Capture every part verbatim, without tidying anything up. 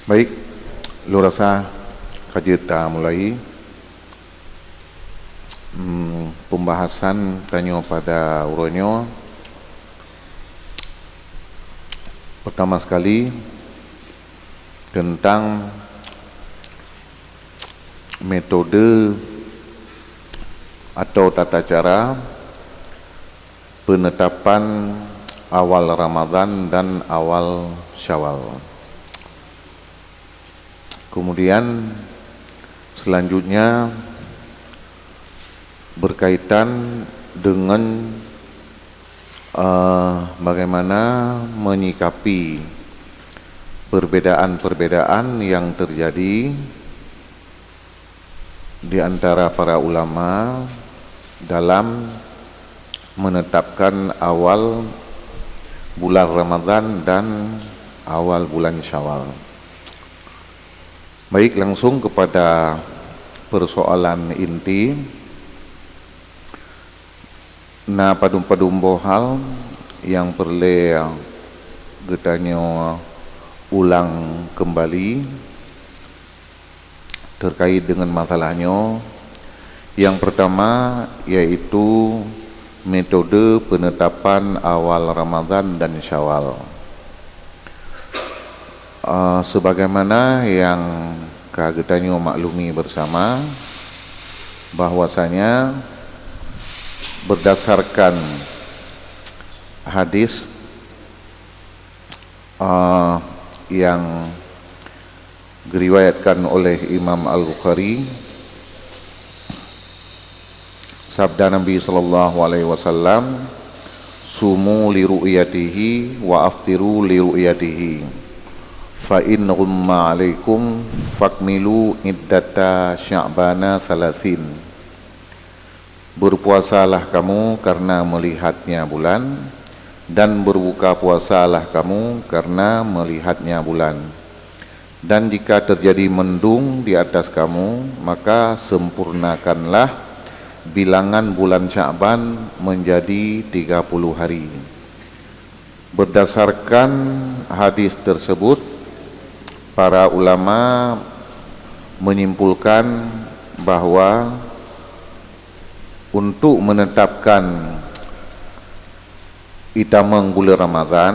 Baik, lôn rasa ka jeuet tamulai, hmm, pembahasan tanyoe pada uroe nyoe. Pertama sekali, tentang metode atau tata cara penetapan awal Ramadan dan awal Syawal. Kemudian, selanjutnya berkaitan dengan, eh, bagaimana menyikapi perbedaan-perbedaan yang terjadi di antara para ulama dalam menetapkan awal bulan Ramadan dan awal bulan Syawal. Baik, langsung kepada persoalan inti. Na padum-padum boh hal nyang peureulée geutanyoe ulang keumbali terkait dengan masalah nyoe. Yang pertama, yaitu metode penetapan awal Ramadan dan Syawal. Ah, sebagaimana yang ka geutanyoe maklumi bersama, bahwasanya berdasarkan hadis, ah, yang diriwayatkan oleh Imam Al-Bukhari, sabda Nabi sallallahu alaihi wasallam, "Sumu li ru'yatihi wa aftiru li ru'yatihi. Fa in ghumma 'alaikum fakmilu iddata Sya'bana salasin." Berpuasalah kamu karena melihatnya bulan, dan berbuka puasalah kamu karena melihatnya bulan. Dan jika terjadi mendung di atas kamu, maka sempurnakanlah bilangan bulan Sya'ban menjadi tiga puluh hari. Berdasarkan hadis tersebut, para ulama menyimpulkan bahwa untuk menetapkan itamong bulan Ramadan,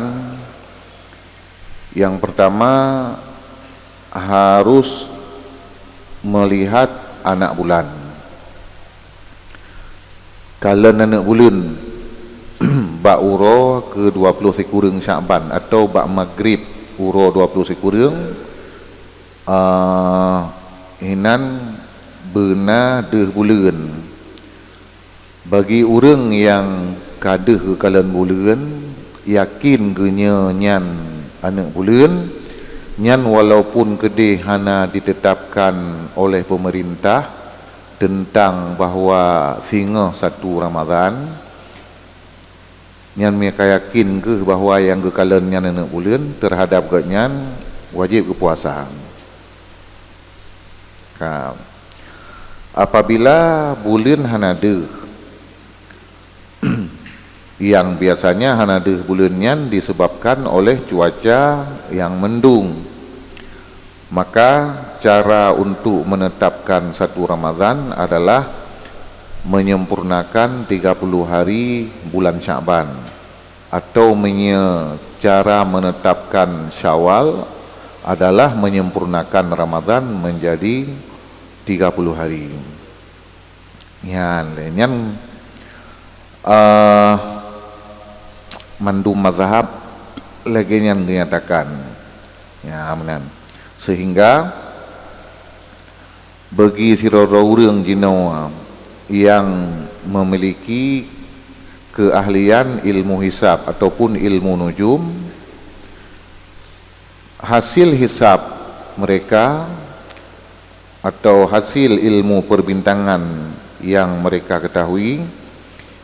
yang pertama harus melihat anak bulan. Kalon aneuk buleuen bak uroe keu dua ploh sikureueng Syakban atau bak magrib uroe dua ploh sikureueng, ah, hinan beuna deuh buleuen. Bagi ureuëng nyang ka deuh geukalon buleuen, yakin geuh nyoe nyan aneuk buleuen, nyan walaupun keudeh hana ditetapkan oleh peumeurintah teuntang bahwa singoh satu Ramadhan, nyan meunyo ka yakin geuh bahwa nyang geukalon nyan aneuk buleuen, teuhadab gobnyan wajéb geupuasa. Ka. Apabila buleuen hana deuh, nyang biasanya hana deuh buleuen nyan disebabkan oleh cuaca nyang mendung, maka cara untuk menetapkan satu Ramadhan adalah menyempurnakan tiga puluh hari bulan Syakban. Atau meunyoe cara menetapkan Syawal adalah menyempurnakan Ramadhan menjadi tiga puluh hari. Nyan lé, nyan, eh, mandum mazhab lagée nyan geunyatakan. Ya, meunan. Sehingga bagi sidroe-droe ureuëng jinoe nyang memiliki keahlian ilmu hisab ataupun ilmu nujum, hasil hisab mereka atau hasil ilmu perbintangan yang mereka ketahui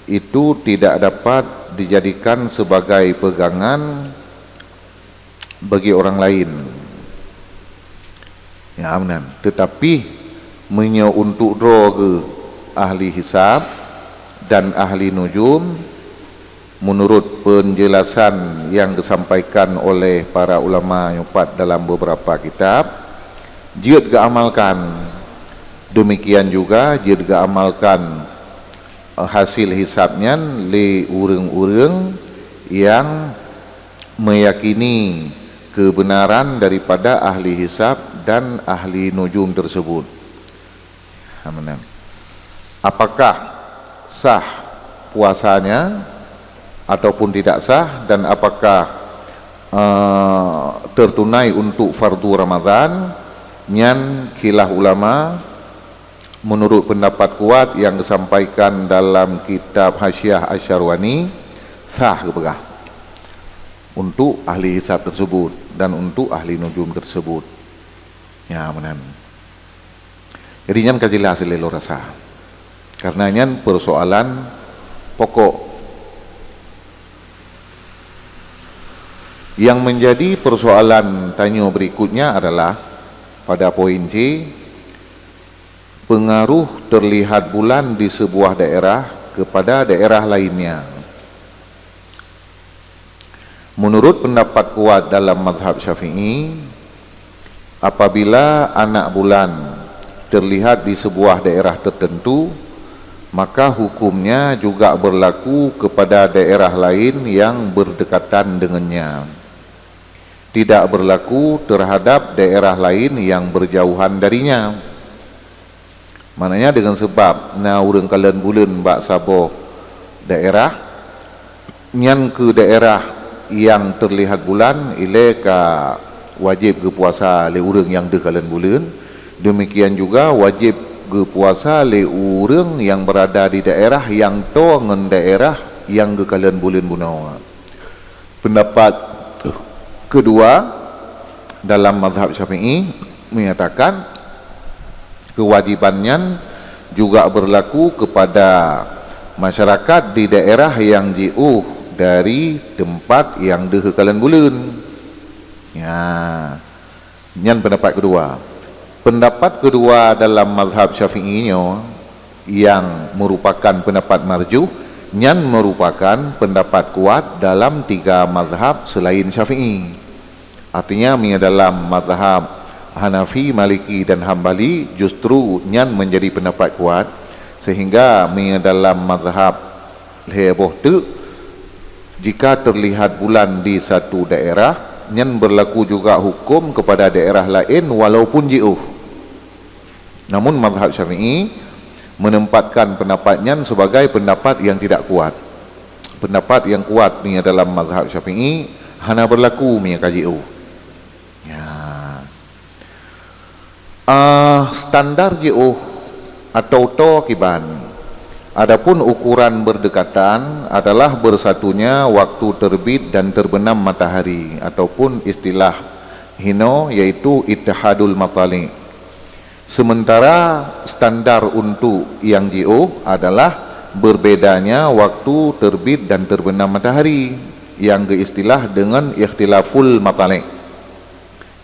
itu tidak dapat dijadikan sebagai pegangan bagi orang lain. Ya, meunan. Tetapi, meunyoe untuk droe geuh ahli hisab dan ahli nujum, Menurut penjelasan yang disampaikan oleh para ulama nyupat dalam beberapa kitab, jeuet geuamalkan. Demikian juga jeuet geuamalkan, eh, hasil hisab nyan lé ureuëng-ureuëng yang meyakini kebenaran daripada ahli hisab dan ahli nujum tersebut. Apakah sah puasanya ataupun tidak sah, dan apakah, eh, tertunai untuk fardu Ramadan? Nyan khilaf ulama. Menurut pendapat kuat yang disampaikan dalam kitab Hasyiah Asy-Syarwani, sah geupeugah untuk ahli hisab tersebut dan untuk ahli nujum tersebut. Ya, meunan. Jadi nyan ka jelas lé lôn rasa. Karena nyan persoalan pokok. Yang menjadi persoalan tanyoe berikutnya adalah pada poin C, pengaruh terlihat bulan di sebuah daerah kepada daerah lainnya. Menurut pendapat kuat dalam mazhab Syafi'i, apabila anak bulan terlihat di sebuah daerah tertentu, maka hukumnya juga berlaku kepada daerah lain yang berdekatan dengannya. Tidak berlaku terhadap daerah lain yang berjauhan darinya. Maknanya, dengan sebab na ureuëng kalon buleuen bak saboh daerah, nyan keu daerah nyang teulihat bulan, ilée ka wajéb geupuasa lé ureuëng nyang deuh kalon buleuen. Deumikian juga wajéb geupuasa lé ureuëng nyang beurada di daerah nyang toe ngon daerah nyang geukalon buleuen bunoe. Pendapat keudua dalam mazhab Syafi'i menyatakan keuwajiban nyan juga berlaku kepada masyarakat di daerah nyang jiôh dari teumpat nyang deuh kalon buleuen. Ya. Nyan pendapat keudua. Pendapat keudua dalam mazhab Syafi'i nyoe nyang merupakan pendapat marjuh, nyan merupakan pendapat kuat dalam tiga mazhab selain Syafi'i. Artinya, meunyoe dalam mazhab Hanafi, Maliki, dan Hambali, justru nyan menjadi pendapat kuat, sehingga meunyoe dalam mazhab lhée boh teuk, jika terlihat bulan di satu daerah, nyan berlaku juga hukum kepada daerah laén walaupun jiôh. Namun, mazhab Syafi'i menempatkan pendapat nyan sebagai pendapat yang tidak kuat. Pendapat yang kuat meunyoe dalam mazhab Syafi'i hana berlaku meunyoe ka jiôh. Ya. Ah, standar jiôh atau toe kiban. Adapun ukuran berdekatan adalah bersatunya waktu terbit dan terbenam matahari, ataupun istilah hinoe yaitu ittihadul mathali'. Sementara standar untuk nyang jiôh adalah berbedanya waktu terbit dan terbenam matahari, nyang geuistilah deungon ikhtilaful mathali'.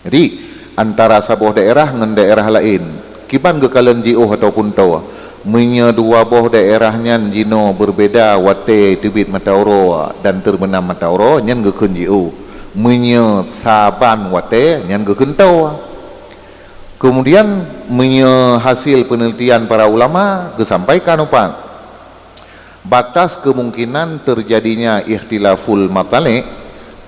Jadi, antara saboh daerah ngon daerah laén, kiban geukalon jiôh ataupun toe. Meunyoe dua boh daerah nyan jinoe berbeda watée teubiet mata uroe dan terbenam mata uroe, nyan geukheun jiôh. Meunyoe saban watée, nyan geukheun toe. Kemudian, meunyoe hasil penelitian para ulama geusampaikan upat, batas kemungkinan terjadinya ikhtilaful mathali'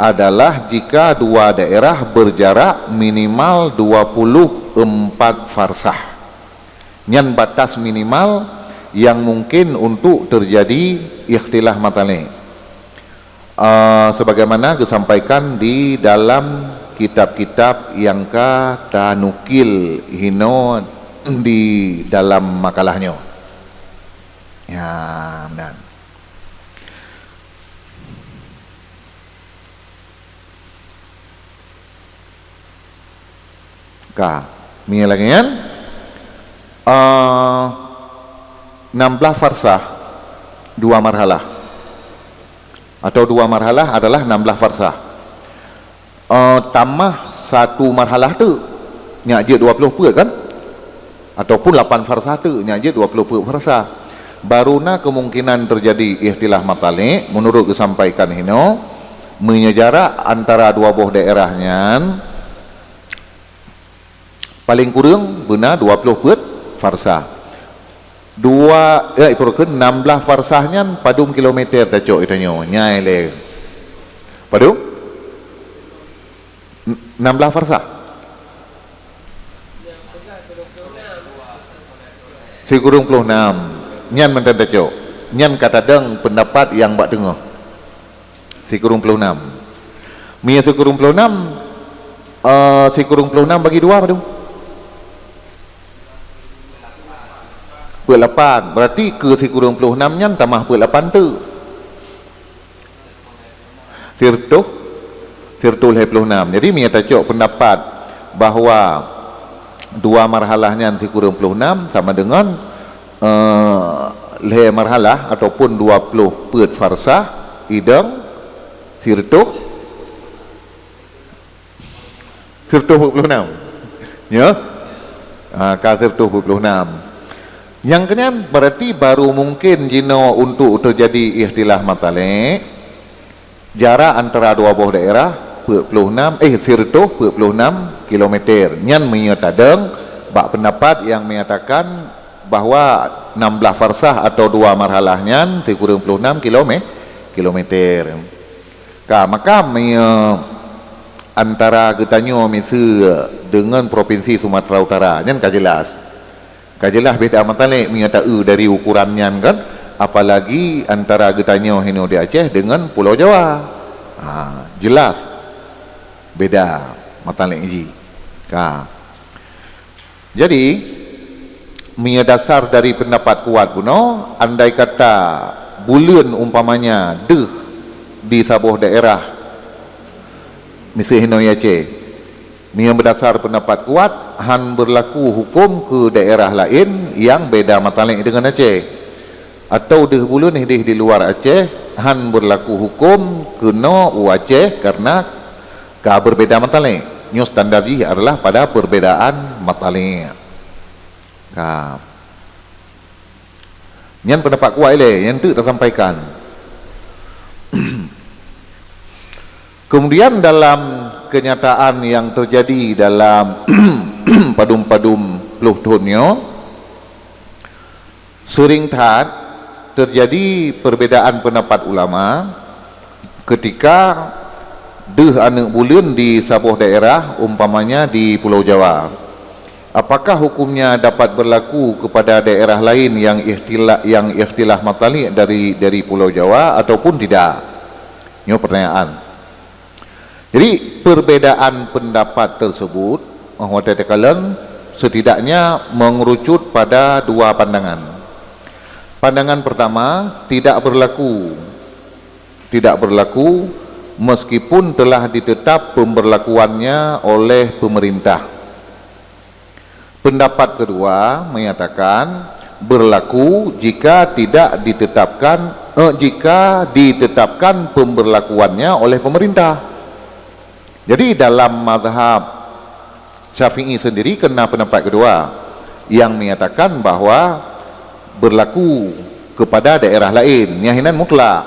adalah jika dua daerah berjarak minimal dua puluh empat farsah. Nyan batas minimal nyang mungkin untuk terjadi ikhtilaf mathali'. Ah, sebagaimana geusampaikan di dalam kitab-kitab nyang ka tanukil hinoe di dalam makalah nyoe. Ya, meunan. Ka, meunyoe lagée nyan, eh, enam belas farsah dua marhalah, atau dua marhalah adalah enam belas farsah. Eh, tamah satu marhalah teuk, nyak jeuet dua puluh peuet kan? Ataupun lapan farsah teuk, nyak jeuet dua puluh peuet farsah. Baru na kemungkinan terjadi ikhtilaf matali', menurut geusampaikan hinoe, meunyoe jarak antara dua boh daerah nyan paléng kureueng beuna dua ploh peuet farsah. Dua, eh, ipeureukeun enam blaih farsah nyan padum kilometer tacok geutanyoe? Nyai lé. Padum? N-, enam blaih farsah. Sikureueng ploh nam. Nyan mantong tacok. Nyan ka tadong pendapat nyang bak teungoh. Sikureueng ploh nam. Meunyoe sikureueng ploh nam, eh, sikureueng ploh nam bagi dua padum? Peuet lapan. Berarti keu sikureueng ploh nam nyan tamah peuet lapan teuk. Sireutoh, sireutoh lhèe ploh nam. Jadi, meunyoe tacok pendapat bahwa dua marhalah nyan sikureueng ploh nam sama dengan, eh, lhèe marhalah ataupun dua ploh peuet farsah, idong sireutoh, sireutoh peuet ploh nam. Ya? Ha, ka sireutoh peuet ploh nam. Nyang keunyan berarti baru mungkin jinoe untuk terjadi ikhtilaf matali', jarak antara dua boh daerah peuet ploh nam, eh, sireutoh peuet ploh nam kilometer. Nyan meunyoe tadong bak pendapat nyang menyatakan bahwa enam blaih farsah atau dua marhalah nyan sikureueng ploh nam kilome-, kilometer. Ka, maka meunyoe antara geutanyoe miseue deungon Provinsi Sumatera Utara, nyan ka jelas. Ka jeulaih beda matali' meunyoe ta-eu dari ukuran nyan kan, apalagi antara geutanyoe hinoe di Aceh deungon Pulo Jawa. Ha, jeulaih beda matali' jih. Ka. Jadi, meunyoe dasar dari pendapat kuat bunoe, andai kata buleuen umpamanya deuh di saboh daerah, miseue hinoe Aceh, meunyoe beudasar pendapat kuat, hán beurlaku huköm keu daerah laén nyang beda matali' deungon Aceh. Atau deuh buleuen ideh di luwa Aceh, hán beurlaku huköm keunoe u Aceh kareuna ka beubeda matali'. Nyoe standar jih adalah pada perbedaan matali'. Ka. Nyan pendapat kuat ilée nyang teuk tasampaikan. Kemudian dalam kenyataan yang terjadi dalam padum-padum ploh thon nyoe, seuring that terjadi perbedaan pendapat ulama ketika deuh aneuëk buleuen di saboh daerah, umpamanya di Pulau Jawa. Apakah hukumnya dapat berlaku kepada daerah lain yang ikhtila-, yang ikhtilaf matali' dari, dari Pulau Jawa ataupun tidak? Nyoe pertanyaan. Jadi, perbedaan pendapat tersebut, eh, watée takalon, setidaknya mengerucut pada dua pandangan. Pandangan pertama, tidak berlaku. Tidak berlaku meskipun telah ditetap pemberlakuannya oleh pemerintah. Pendapat kedua menyatakan berlaku jika tidak ditetapkan, eh, jika ditetapkan pemberlakuannya oleh pemerintah. Jadi, dalam mazhab Syafi'i sendiri kena pendapat kedua yang menyatakan bahwa berlaku kepada daerah lain. Nyang hinan mutlak.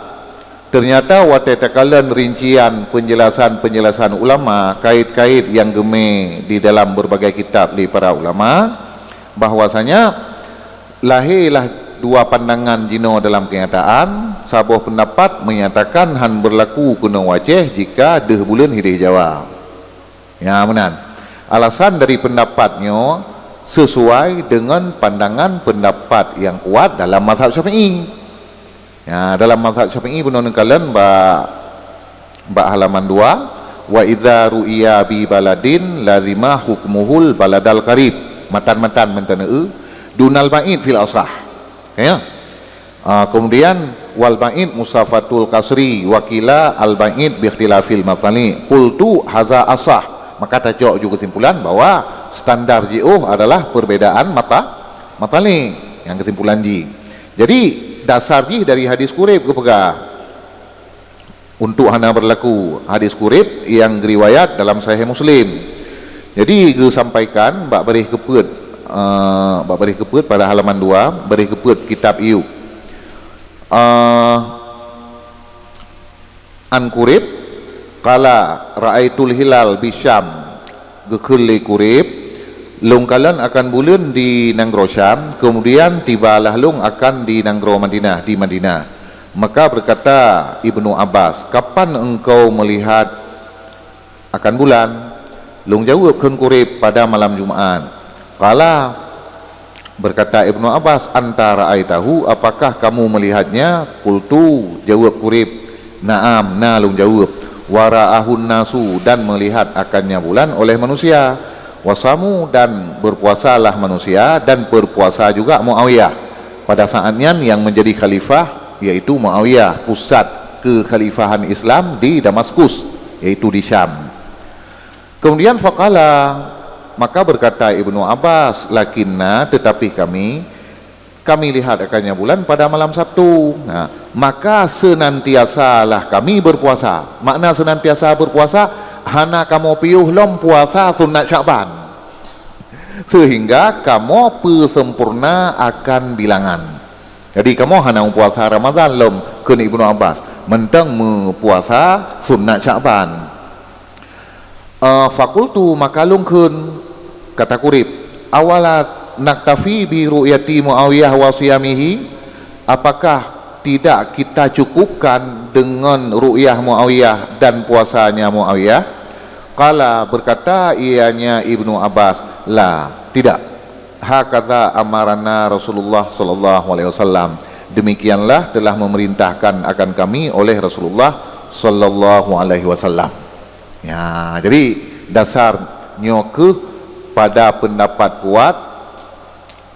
Ternyata watée takalon rincian penjelasan-penjelasan ulama kait-kait nyang geumé di dalam berbagai kitab lé para ulama, bahwasanya lahé lah dua pandangan jinoe dalam kenyataan, saboh pendapat menyatakan hán berlaku keunoe u Aceh jika deuh buleuen ideh Jawa. Ya, meunan. Alasan dari pendapat nyoe sesuai dengan pandangan pendapat yang kuat dalam mazhab Syafi'i. Ya, dalam mazhab Syafi'i bunoe neukalon bak, bak halaman dua, "Wa idza ru'iya bi baladin lazima hukmuhul baladal qarib." Matan-matan meunteuneue, "Dunal ba'id fil asah." Ya. Ah, kemudian, "Wal ba'id musafatul kasri, wa qila al ba'id bi ikhtilafil matali'." Qultu haza asah. Maka tacok ju kesimpulan bahwa standar jiôh adalah perbedaan mata-, matali'. Nyang kesimpulan jih. Jadi, dasar jih dari hadis kureb geupeugah untuk hana berlaku hadis kureb nyang geuriwayat dalam Sahih Muslim. Jadi, geusampaikan bak baréh keupeuet, eh, bak baréh keupeuet pada halaman dua, baréh keupeuet kitab Iyub. Ah, an Kurayb, qala, "Ra'aitul hilal bisyam," geukheun lé Kurayb, "Lôn kalon akan buleuen di nanggroe Syam, keumudian tibalah lôn akan di nanggroe Madinah, di Madinah." Maka beukata Ibnu Abbas, "Kapan engkau meulihat akan bulan?" "Lôn jaweueb," kheun Kurayb, "pada malam Jumaat." Qala, beukata Ibnu Abbas, "Anta ra'aitahu, apakah kamu melihatnya?" Qultu, jaweueb Kurayb, "Na'am, na lôn jaweueb." "Wa ra'ahun nasu, dan meulihat akannya bulan oleh manusia. Wa samu, dan beupuasalah manusia, dan beupuasa juga Muawiyah." Pada saat nyan yang menjadi khalifah yaitu Muawiyah, pusat keukhalifahan Islam di Damaskus, yaitu di Syam. Kemudian faqala, maka berkata Ibnu Abbas, "Lakinna, tetapi kami, kami lihat akannya bulan pada malam Sabtu." Nah, maka senantiasalah kami berpuasa. Makna senantiasa berpuasa, hana kamoe piôh lom puasa sunat Syakban. Sehingga kamoe peusempurna akan bilangan. Jadi kamoe hana meupuasa Ramadhan lom, kheun Ibnu Abbas, mantong meupuasa sunat Syakban. Eh, fakultu, maka lôn kheun, kata Kurayb, "Awala naktafi bi ru'yati Muawiyah wa siyamihi?" Apakah tidak kita cukupkan dengan ru'yah Muawiyah dan puasanya Muawiyah? Qala, berkata ianya Ibnu Abbas, "La, tidak. Hakadza amarana Rasulullah sallallahu alaihi wasallam. Demikianlah telah memerintahkan akan kami oleh Rasulullah sallallahu alaihi wasallam." Ya, jadi dasar nyoe keuh pada pendapat kuat,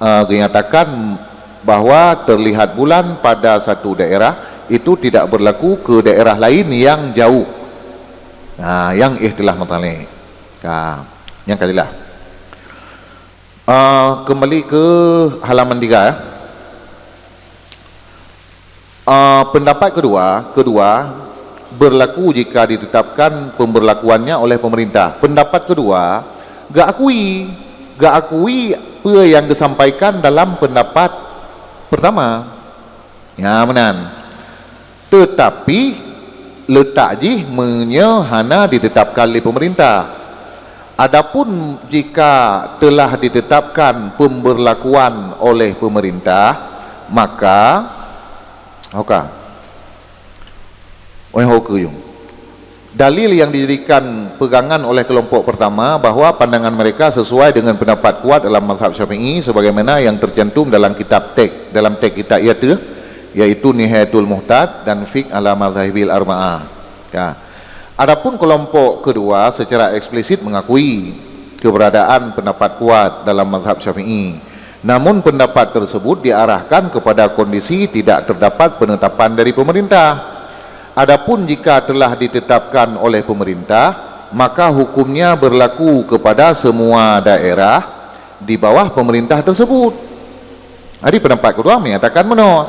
eh, dinyatakan bahwa terlihat bulan pada satu daerah itu tidak berlaku ke daerah lain yang jauh. Nah, yang ikhtilaf mathali'. Ka, nyang kalilah. Ah, kembali ke halaman tiga, ya. Ah, pendapat kedua, kedua, berlaku jika ditetapkan pemberlakuannya oleh pemerintah. Pendapat kedua, geuakui, geuakui peue nyang geusampaikan dalam pendapat pertama. Ya, meunan. Tetapi, letak jih meunyoe hana ditetapkan lé pemerintah. Adapun jika telah ditetapkan pemberlakuan oleh pemerintah, maka, oka. Oi, ho keuyong. Dalil yang dijadikan pegangan oleh kelompok pertama bahwa pandangan mereka sesuai dengan pendapat kuat dalam mazhab Syafi'i sebagaimana yang tercantum dalam kitab teks, dalam teks kitab ieu teuh, yaitu Nihayatul Muhtad dan Fiqh ala Madzahibil Arba'ah. Ya. Adapun kelompok kedua secara eksplisit mengakui keberadaan pendapat kuat dalam mazhab Syafi'i. Namun pendapat tersebut diarahkan kepada kondisi tidak terdapat penetapan dari pemerintah. Adapun jika telah ditetapkan oleh pemerintah, maka hukumnya berlaku kepada semua daerah di bawah pemerintah tersebut. Jadi pendapat kedua menyatakan meunoe.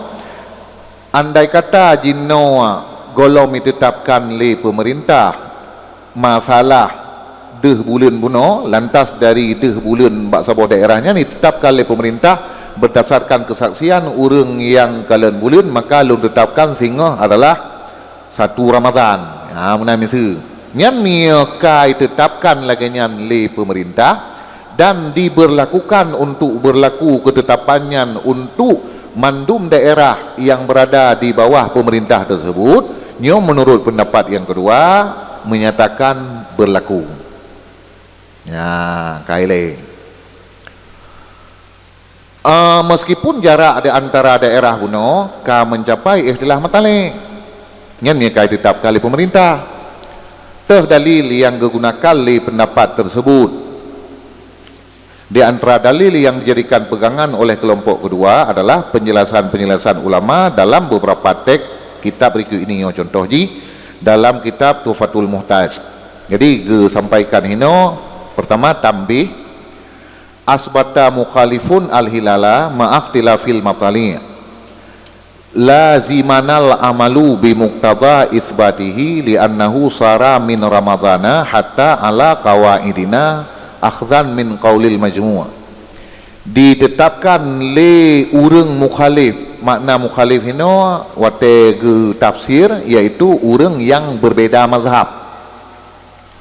Andai kata jinoe gohlom ditetapkan lé pemerintah masalah deuh buleuen bunoe, lantas dari deuh buleuen bak saboh daerah nyan ditetapkan lé pemerintah berdasarkan kesaksian ureuëng nyang kalon buleuen, maka lôn tetapkan singoh adalah satu Ramadhan. Ha, meunan miseue. Nyan meunyoe ka ditetapkan lagée nyan lé pemerintah, dan diberlakukan untuk berlaku ketetapan nyan untuk mandum daerah yang berada di bawah pemerintah tersebut, nyoe menurut pendapat yang kedua menyatakan berlaku. Ya, ka ilée. Ah, meskipun jarak di antara daerah bunoe ka mencapai ikhtilaf mathali', nyan meunyoe ka ditetapkan lé pemerintah. Teuh dalil yang digunakan lé pendapat tersebut. Di antara dalil yang dijadikan pegangan oleh kelompok kedua adalah penjelasan-penjelasan ulama dalam beberapa teks kitab berikut ini. Nyoe contoh jih dalam kitab Tuhfatul Muhtaj. Jadi, geusampaikan hinoe, pertama, tambih, asbata mukhalifun al-hilala ma'a ikhtilafil mathali'. Lazimanal amalu bi muqtada itsbatihi li'annahu sara min Ramadhana hatta ala qawaidina akhdzan min qaulil majmu'. Ditetapkan lé ureuëng mukhalif makna mukhalif hinoe watée geutafsir, yaitu ureuëng nyang beubeda mazhab.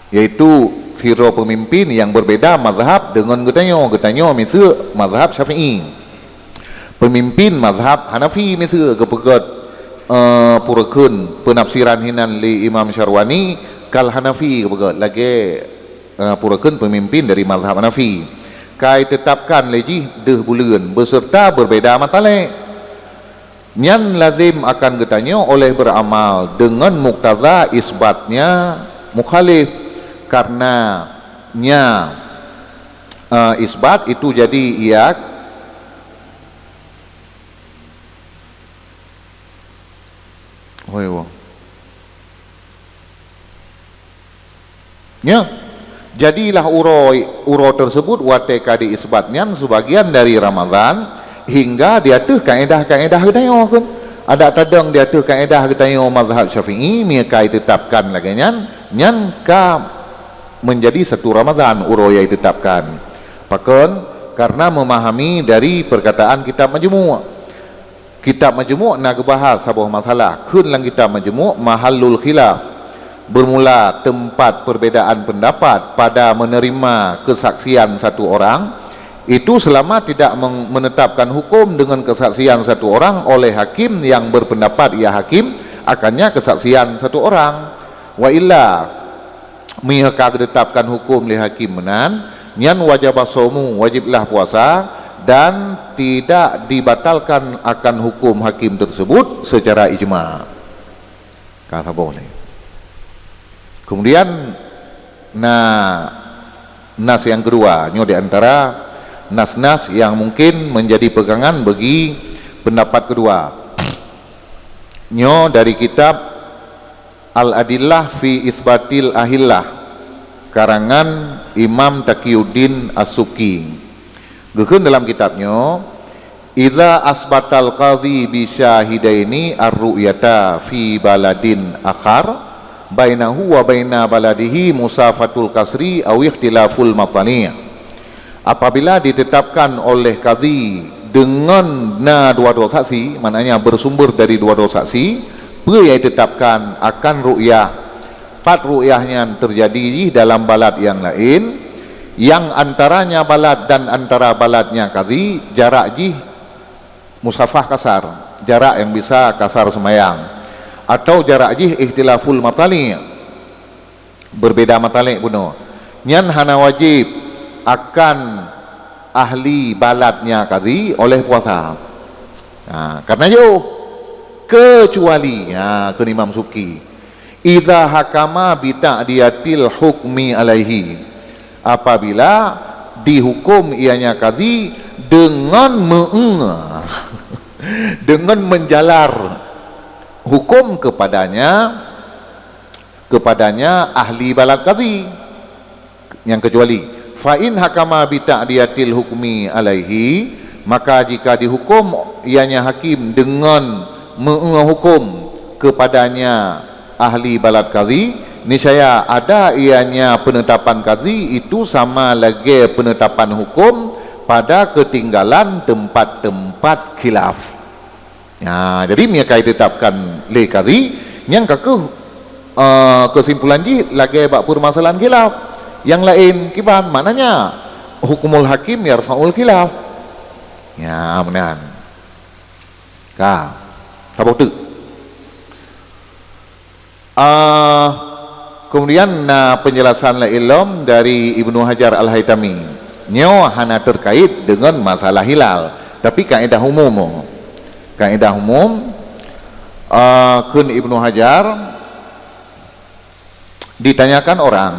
Yaitu sidroe peumimpin nyang beubeda mazhab deungon geutanyoe. Geutanyoe miseue mazhab Syafi'i. Peumimpin mazhab Hanafi miseue geupeugét, eh, pue reukeuen peunafsiran hinan lé Imam Syarwani, kal Hanafi geupeugét lagée, eh, pue reukeuen peumimpin dari mazhab Hanafi. Ka itetapkan lé jih deuh buleuen beuseurta beubeda matalek. Nyan lazem akan geutanyoe oleh beuramal deungon muktaza isbatnya mukhalif, kareuna nya, eh, isbat itu jadi ia. Hoi, wo. Nya, jadilah uroe, uroe tersebut watée ka diisbat nyan sebagian dari Ramadhan, hingga di ateueh kaedah-kaedah geutanyoe kheun. Adak tadong di ateueh kaedah geutanyoe mazhab Syafi'i, meunyo ka itetapkan lagée nyan, nyan ka menjadi satu Ramadhan uroe nyang itetapkan. Pakon? Karena memahami dari perkataan kitab Majmu'. Kitab Majmu' na geubahas saboh masalah. Kheun lam kitab Majmu', mahallul khilaf, bermula tempat perbedaan pendapat pada menerima kesaksian satu orang, itu selama tidak meng-, menetapkan hukum dengan kesaksian satu orang oleh hakim yang berpendapat ia hakim akannya kesaksian satu orang. Wa illa, meunyo ka geutetapkan hukum lé hakim meunan, nyan wajaba saumu, wajiblah puasa, dan tidak dibatalkan akan hukum hakim tersebut secara ijma. Ka saboh lé. Kemudian, na nas yang kedua, nyoe di antara nas-nas yang mungkin menjadi pegangan bagi pendapat kedua. Nyoe dari kitab Al-Adillah fi Itsbatil Ahillah, karangan Imam Taqiyuddin As-Subki. Geukheun dalam kitab nyoe, "Idza asbatal qadhi bi syahidaini ar-ru'yata fi baladin akhar, bainahu wa baina baladihi musafatul qasri aw ikhtilaful matali'." Apabila ditetapkan oleh kadhi deungon na dua droe saksi, maknanya bersumber dari dua droe saksi, peue nyang ditetapkan akan ru'yah. Pat ru'yah nyan teujadi jih dalam balad nyang laén, nyang antaranya balad dan antara balad nyan kadhi, jarak jih musafah kasar, jarak nyang bisa kasar seumayang, atau jarak jih ikhtilaful matali', beubeda matalek bunoe, nyan hana wajéb akan ahli balad nyan kadhi oleh puasa. Ha, karena jauh, keucuali, ha, kheun Imam Subki, "Idza hakama bi ta'diyatil hukmi alaihi," apabila dihukum ianya kadhi deungon meu-, deungon menjalar hukum kepadanya, kepadanya ahli balad kadhi. Nyang keucuali, "Fa in hakama bi ta'diyatil hukmi alaihi," maka jika dihukum ianya hakim deungon meu-, hukum kepadanya ahli balad kadhi, niscaya ada ianya penetapan kadhi itu sama lagée penetapan hukum pada ketinggalan tempat-tempat khilaf. Ha, jadi meunyo ka ditetapkan lé kadhi, nyan ka kheueh, eh, keusimpulan jih lagée bak peumasalahan khilaf. Nyang laén kiban, maknanya hukmul hakim yarfa'ul khilaf. Nya, meunan. Ka. Saboh teuk. Ah, kemudian na penjelasan laén lom dari Ibnu Hajar Al-Haitami. Nyoe hana terkait dengan masalah hilal, tapi kaedah umum. Kaedah umum, ah, kheun Ibnu Hajar, ditanyakan orang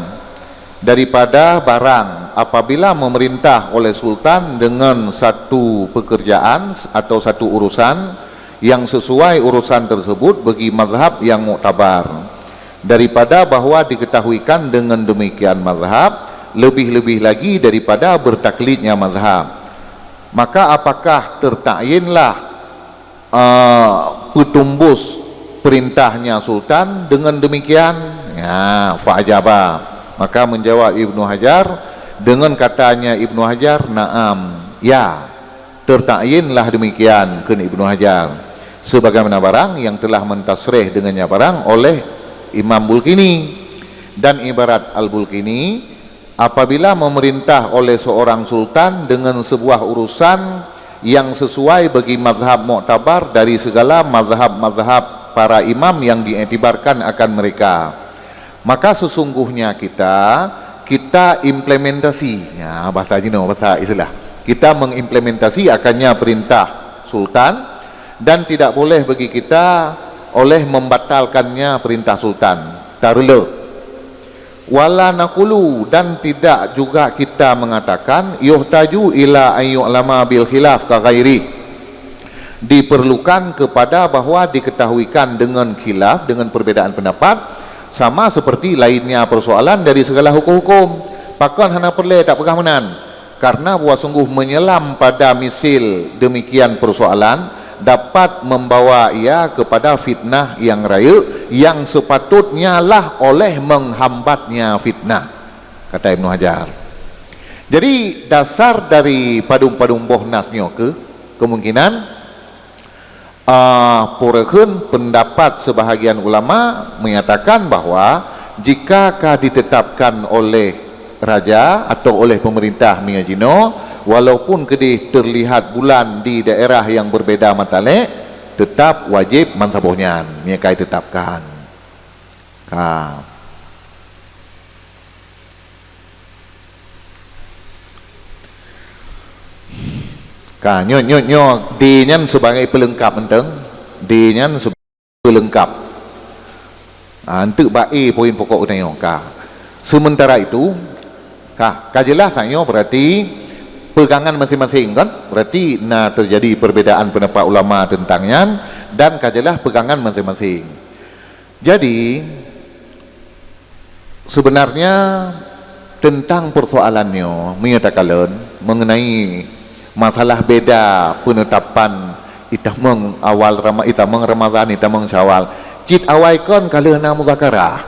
daripada barang apabila memerintah oleh sultan dengan satu pekerjaan atau satu urusan yang sesuai urusan tersebut bagi mazhab yang muktabar, daripada bahwa diketahuikan dengan demikian mazhab, lebih-lebih lagi daripada bertaklidnya mazhab. Maka apakah tertakyinlah, eh, peutumbus perintahnya sultan dengan demikian? Ya, fa ajaba. Maka menjawab Ibnu Hajar, dengan katanya Ibnu Hajar, "Na'am, ya." Tertakyinlah demikian, kheun Ibnu Hajar, sebagaimana barang yang telah mentasrih dengannya barang oleh Imam Bulqini. Dan ibarat Al-Bulqini, apabila memerintah oleh seorang sultan dengan sebuah urusan yang sesuai bagi mazhab muktabar dari segala mazhab-mazhab para imam yang diiktibarkan akan mereka, maka sesungguhnya kita, kita implementasi, ya, bahasa jinoe, bahasa istilah, kita mengimplementasi akannya perintah sultan, dan tidak boleh bagi kita oleh membatalkannya perintah sultan. Tarule. Wala naqulu, dan tidak juga kita mengatakan, yuhtaju ila an yu'lama bil khilaf ka ghairi, diperlukan kepada bahwa diketahuikan dengan khilaf, dengan perbedaan pendapat, sama seperti lainnya persoalan dari segala hukum-hukum. Pakon hana peureulée tapeugah meunan? Karena bahwa sungguh menyelam pada misil demikian persoalan dapat membawa ia kepada fitnah yang rayeuk, yang sepatutnya lah oleh menghambatnya fitnah, kata Ibnu Hajar. Jadi, dasar dari padum-padum boh nas nyoe keuh kemungkinan, ah, peue kheun pendapat sebahagian ulama menyatakan bahwa jika ka ditetapkan oleh raja atau oleh pemerintah meunyoe jinoe, walaupun keudeh terlihat bulan di daerah yang berbeda matalek, tetap wajib meusaboh nyan meunyoe ka ditetapkan. Ka. Ka, nyoe, nyoe, nyoe, D nyan sebagai pelengkap mantong. D nyan sebagai pelengkap. Ha, enteuk bak A poin pokok geutanyoe. Ka. Sementara itu, ka, ka jeulaih tanyoe berarti pegangan masing-masing, kan? Berarti na terjadi perbedaan pendapat ulama tentang nyan dan ka jeulaih pegangan masing-masing. Jadi, sebenarnya tentang persoalan nyoe, meunyoe takalon mengenai masalah beda penetapan itamong awal Rama-, itamong Ramadhan, itamong Syawal, cit awai kon ka lheueh na muzakarah.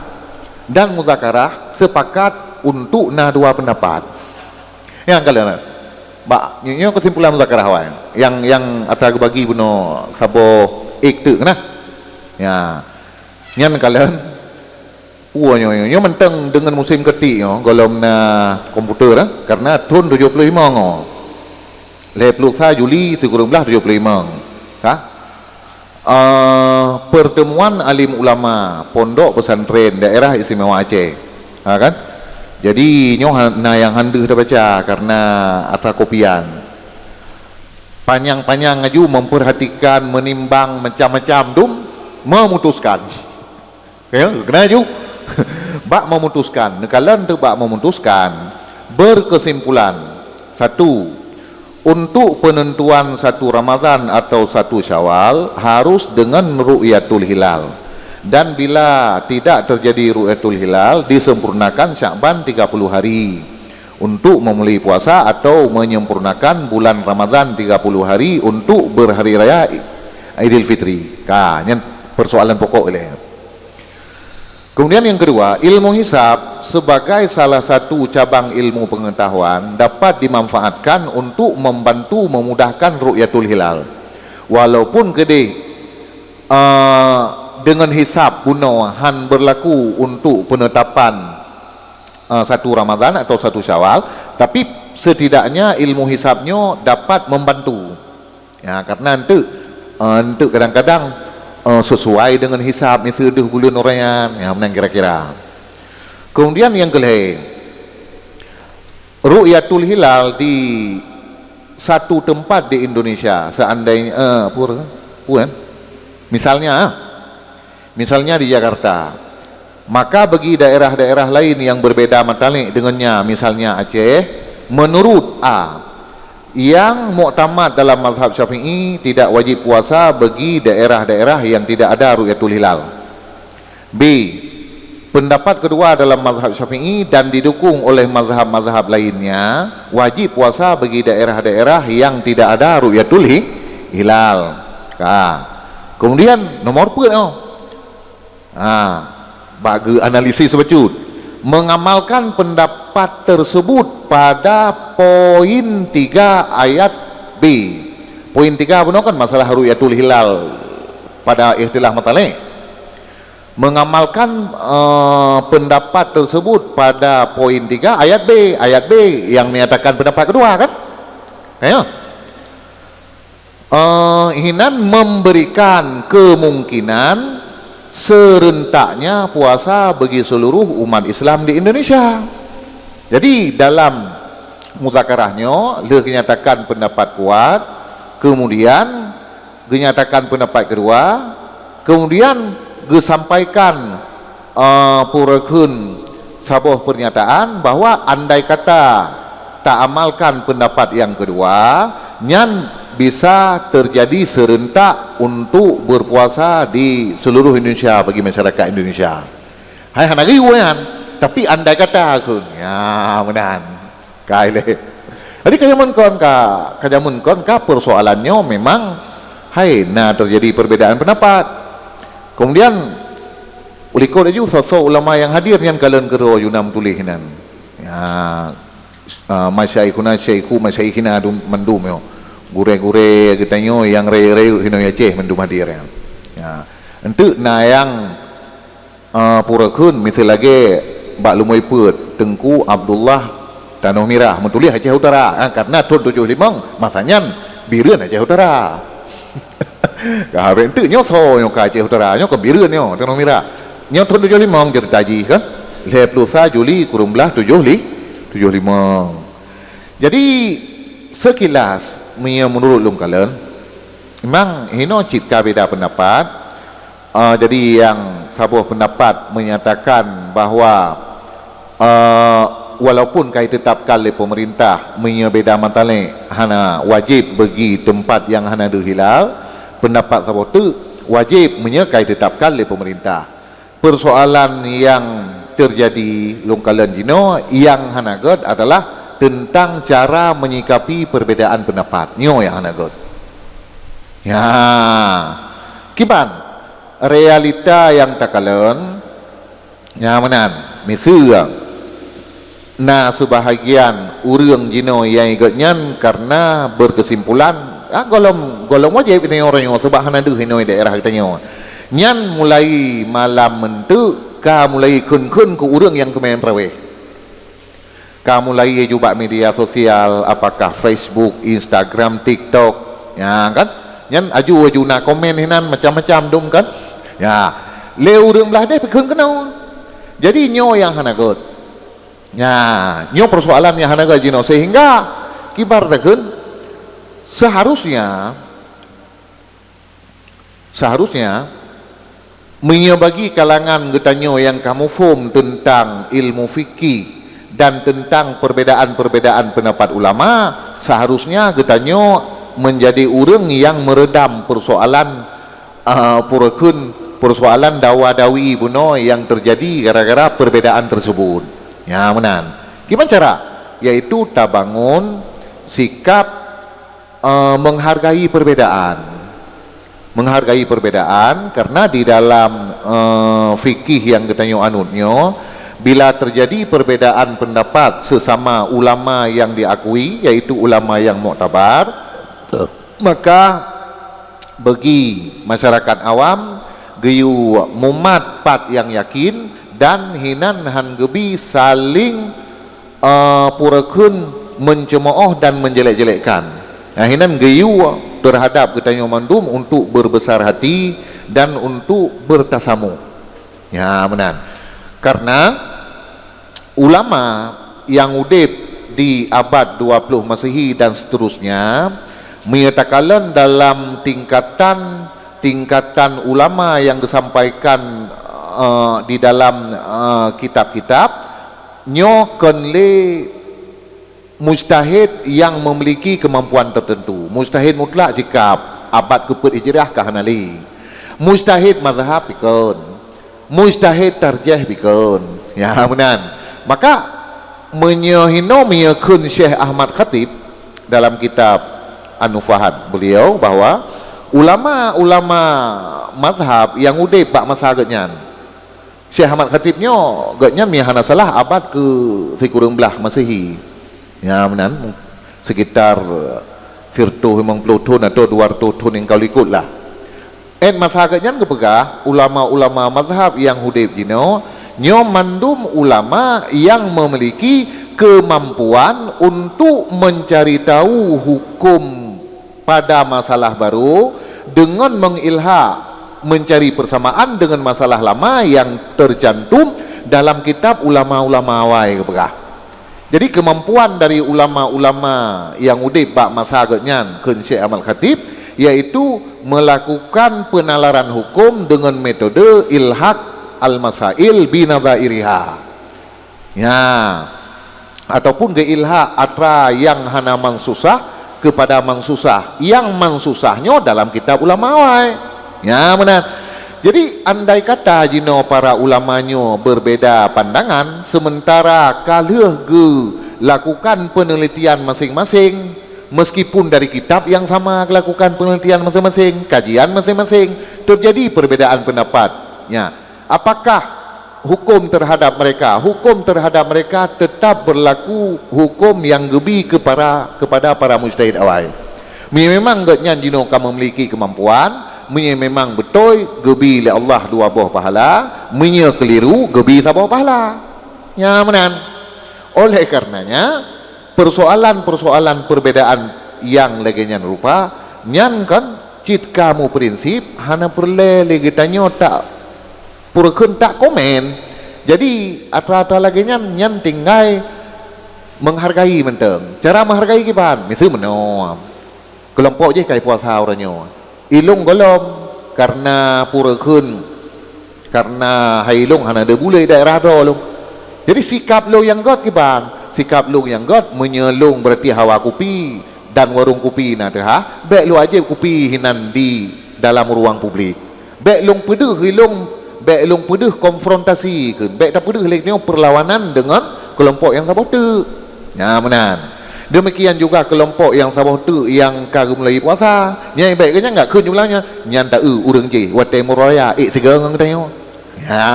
Dan muzakarah sepakat untuk na dua pendapat. Nyang ka lheueh na. Bak, nyoe, nyoe kesimpulan muzakarah awai. Nyang, nyang atra geubagi bunoe saboh ék teuk nah. Ya. Nyan kalon, peue nyoe, nyoe, nyoe mantong deungon musém keutik nyoe, gohlom na komputer, eh, karena thon tujoh ploh limong nyoe. Lhèe ploh sa Juli sikureueng blaih tujoh ploh limong. Ka? Eh, pertemuan alim ulama Pondok Pesantren Daerah Istimewa Aceh. Ha, kan? Jadi, nyoe ha-, na nyang han deuh tabaca karena atra kopian. Panyang-panyang laju memperhatikan, menimbang macam-macam dum, memutuskan. Ya, kena laju. Bak memutuskan, neukalon teuk bak memutuskan, berkesimpulan, satu, untuk penentuan satu Ramadhan atau satu Syawal harus dengan ru'yatul hilal. Dan bila tidak terjadi ru'yatul hilal, disempurnakan Syakban tiga puluh hari untuk memulai puasa atau menyempurnakan bulan Ramadhan tiga puluh hari untuk berhari raya Idul Fitri. Ka, nyan persoalan pokok ilèe. Kemudian yang kedua, ilmu hisab sebagai salah satu cabang ilmu pengetahuan dapat dimanfaatkan untuk membantu memudahkan ru'yatul hilal. Walaupun keudeh, eh, dengan hisab bunoe han berlaku untuk penetapan, eh, satu Ramadhan atau satu Syawal, tapi setidaknya ilmu hisab nyoe dapat membantu. Ya, karena enteuk, eh, enteuk kadang-kadang, eh, sesuai dengan hisab miseue deuh buleuen uroe nyan, ya, meunan kira-kira. Kemudian yang kelhèe, ru'yatul hilal di satu tempat di Indonesia, seandainya, eh, apa, apa, kan? Misalnya, ah, misalnya di Jakarta, maka bagi daerah-daerah lain yang berbeda matalek dengannya, misalnya Aceh, menurut A, yang muktamad dalam mazhab Syafi'i tidak wajib puasa bagi daerah-daerah yang tidak ada ru'yatul hilal. B, pendapat kedua dalam mazhab Syafi'i dan didukung oleh mazhab-mazhab lainnya, wajib puasa bagi daerah-daerah yang tidak ada ru'yatul hi-, hilal. Ka. Kemudian nomor peuet, oh. Ha, bak geu analisis bacut. Mengamalkan pendapat tersebut pada poin tiga ayat B. Poin tiga bunoe kan masalah ru'yatul hilal pada ikhtilaf matalek. Mengamalkan, eh, pendapat tersebut pada poin tiga ayat B, ayat B yang menyatakan pendapat kedua kan? Ya. Eh, hinan memberikan kemungkinan serentaknya puasa bagi seluruh umat Islam di Indonesia. Jadi dalam muzakarah nyoe lheueh dinyatakan pendapat kuat, kemudian dinyatakan pendapat kedua, kemudian disampaikan, eh, pura kheun saboh pernyataan bahwa andai kata taamalkan pendapat yang kedua, nyan bisa terjadi serentak untuk berpuasa di seluruh Indonesia bagi masyarakat Indonesia. Hai hana geuyue nyan, tapi andai kata kheun, ya meunan. Kai lé. Jadi ka jameun kon ka, ka jameun kon ka persoalan nyoe memang hai na terjadi perbedaan pendapat. Kemudian ulikot laju soe-soe ulama yang hadir nyan kalon keudroe juna meutuléh nan. Ya, ah, masyaikhuna, syaikhu, masyaikhina dum-, mandum nyoe. Gurée-gurée geutanyoe nyang rayeuk-rayeuk hinoe Aceh mandum hadir nyan. Ya. Enteuk na nyang, ah, pura kheun miseu lagée bak lumoe peuet Teungku Abdullah Tanoh Mirah meutuléh Aceh Utara. Ah, karena thon tujoh limong masa nyan Bireuen Aceh Utara. Ka habéh enteuk nyoe soe nyoe ka Aceh Utara, nyoe kon Bireuen nyoe, Tanoh Mirah. Nyoe thon tujoh limong ceurita jih kan. Lhée ploh sa Juli kureueng blaih tujoh li-, tujoh limong. Jadi sekilas meunyoe meunurot lôn kalon, memang hinoe cit ka beda pendapat. Ah, jadi nyang saboh pendapat menyatakan bahwa, eh, walaupun ka ditetapkan lé pemerintah meunyoe beda matalek hana wajéb bagi teumpat nyang hana deuh hilal, pendapat saboh teuk wajéb meunyoe ka ditetapkan lé pemerintah. Persoalan nyang terjadi lôn kalon jinoe nyang hana gét adalah teuntang cara menyikapi perbedaan pendapat. Nyoe nyang hana gét. Ya. Kiban realita nyang takalon, nya meunan, miseue na seubahagian ureuëng jinoe nyang gét nyan karena berkesimpulan, ah, gohlom, gohlom wajéb geutanyoe uroe nyoe, sabab hana deuh inoe daerah geutanyoe. Nyan mulai malam meunteuk ka mulai kheun-kheun keu ureuëng nyang seumayang tarawih. Ka mulai aju bak media sosial, apakah Facebook, Instagram, TikTok, ya kan? Nyan aju-aju na komen hinan macam-macam dum kan? Ya, lé ureuëng blaih deh pikheun keunoe. Jadi nyoe nyang hana gét. Ya, nyoe persoalan nyang hana gét jinoe sehingga kiban takheun seharusnya Seharusnya, meunyoe bagi kalangan geutanyoe nyang ka muphom teuntang ilmu fikih dan teuntang perbedaan-perbedaan pendapat ulama, seharusnya geutanyoe meunjadi ureuëng nyang meureudam persoalan, eh, pura kheun, persoalan dawa-dawi bunoe nyang teujadi gara-gara perbedaan teusebut. Nya meunan. Kiban cara? Yaitu tabangon sikap eh, menghargai perbedaan. Menghargai perbedaan karena di dalam, eh, fikih nyang geutanyoe anut nyoe, bila terjadi perbedaan pendapat sesama ulama yang diakui, yaitu ulama yang muktabar, maka bagi masyarakat awam geuyue mumat pat nyang yakin dan hinan han geubi saling eh, pura kheun, mencemooh dan menjelek-jelekkan. Nah, hinan geuyue terhadap geutanyoe mandum untuk berbesar hati dan untuk bertasamuh. Ya, meunan. Karena ulama yang udeb di abad dua puluh Masehi dan seterusnya, meunyoe takalon dalam tingkatan, tingkatan ulama yang disampaikan, eh, di dalam, eh, kitab-kitab, nyoe kon lé mujtahid yang memiliki kemampuan tertentu. Mujtahid mutlak sikap abad keupeuet Hijriah ka hana lé. Mujtahid mazhab pikon. Mujtahid tarjih pikon. Ya, meunan. Maka, meunyoe hinoe meunyoe kheun Syekh Ahmad Khatib dalam kitab An-Nufahat beliau bahwa ulama-ulama mazhab yang udeb bak masa geuhnyan, Syekh Ahmad Khatib nyoe, gobnyan meunyo hana salah abad keu sikureueng blaih Masehi. Nya meunan, sekitar siratoh limong ploh thon atau dua ratus thon nyang ka likot lah. Ét masa geuhnyan geupeugah, ulama-ulama mazhab nyang udeb jinoe, nyoe mandum ulama nyang memiliki kemampuan untuk mencari tahu hukum pada masalah baru dengan mengilhaq, mencari persamaan dengan masalah lama yang tercantum dalam kitab ulama-ulama awai geupeugah. Jadi, keumampuan dari ulama-ulama nyang udeb bak masa geuhnyan, kheun Syekh Ahmad Khatib, yaitu melakukan penalaran hukum dengan metode ilhaq al-masail binadhairiha. Ya, ataupun geuilhaq atra nyang hana mansusah kepada mansusah. Nyang mansusah nyoe dalam kitab ulama awai. Ya, meunan. Jadi, andai kata jinoe para ulama nyoe berbeda pandangan, sementara ka lheueh geulakukan penelitian masing-masing, meskipun dari kitab yang sama geuh lakukan penelitian masing-masing, kajian masing-masing, terjadi perbedaan pendapat. Ya, apakah hukum terhadap mereka? Hukum terhadap mereka tetap berlaku hukum yang geubi kepada, kepada para mujtahid awai. Meunyoe memang gobnyan jinoe ka memiliki kemampuan, meunyoe memang beutôi geubi lé Allah dua boh pahala, meunyoe keliru geubi saboh pahala. Nya meunan. Oleh karenanya, persoalan-persoalan perbedaan nyang lagée nyan rupa, nyan kan cit ka muprinsip, hana peureulée lé geutanyoe tak peureukheun tak komen. Jadi, atra-atra lagée nyan, nyan tinggai menghargai mantong. Cara menghargai kiban, miseue meunoe. Keulompok jih ka jipuasa uroe nyoe. Ilong gohlom, karena peureukheun, karena hai ilong hana deuh bulée daerah droe lôn. Jadi sikap lôn nyang göt kiban, sikap lôn nyang göt meunyoe lôn berarti hawa kupi dan warong kupi na teuh, bék lôn ajeb kupi hinan di dalam ruang publik. Bék lôn peudeuh ilong, bék lôn peudeuh konfrontasi kheun, bék tapeudeuh lé nyoe perlawanan deungon keulompok nyang saboh teuk. Nya meunan. Demikian juga keulompok nyang saboh teuk nyang ka geumulai puasa. Nyang bék geuh nyan gak kheun jumlah nyan, nyan ta-eu ureuëng jih watée muraya ék sigoe ngon geutanyoe. Nya,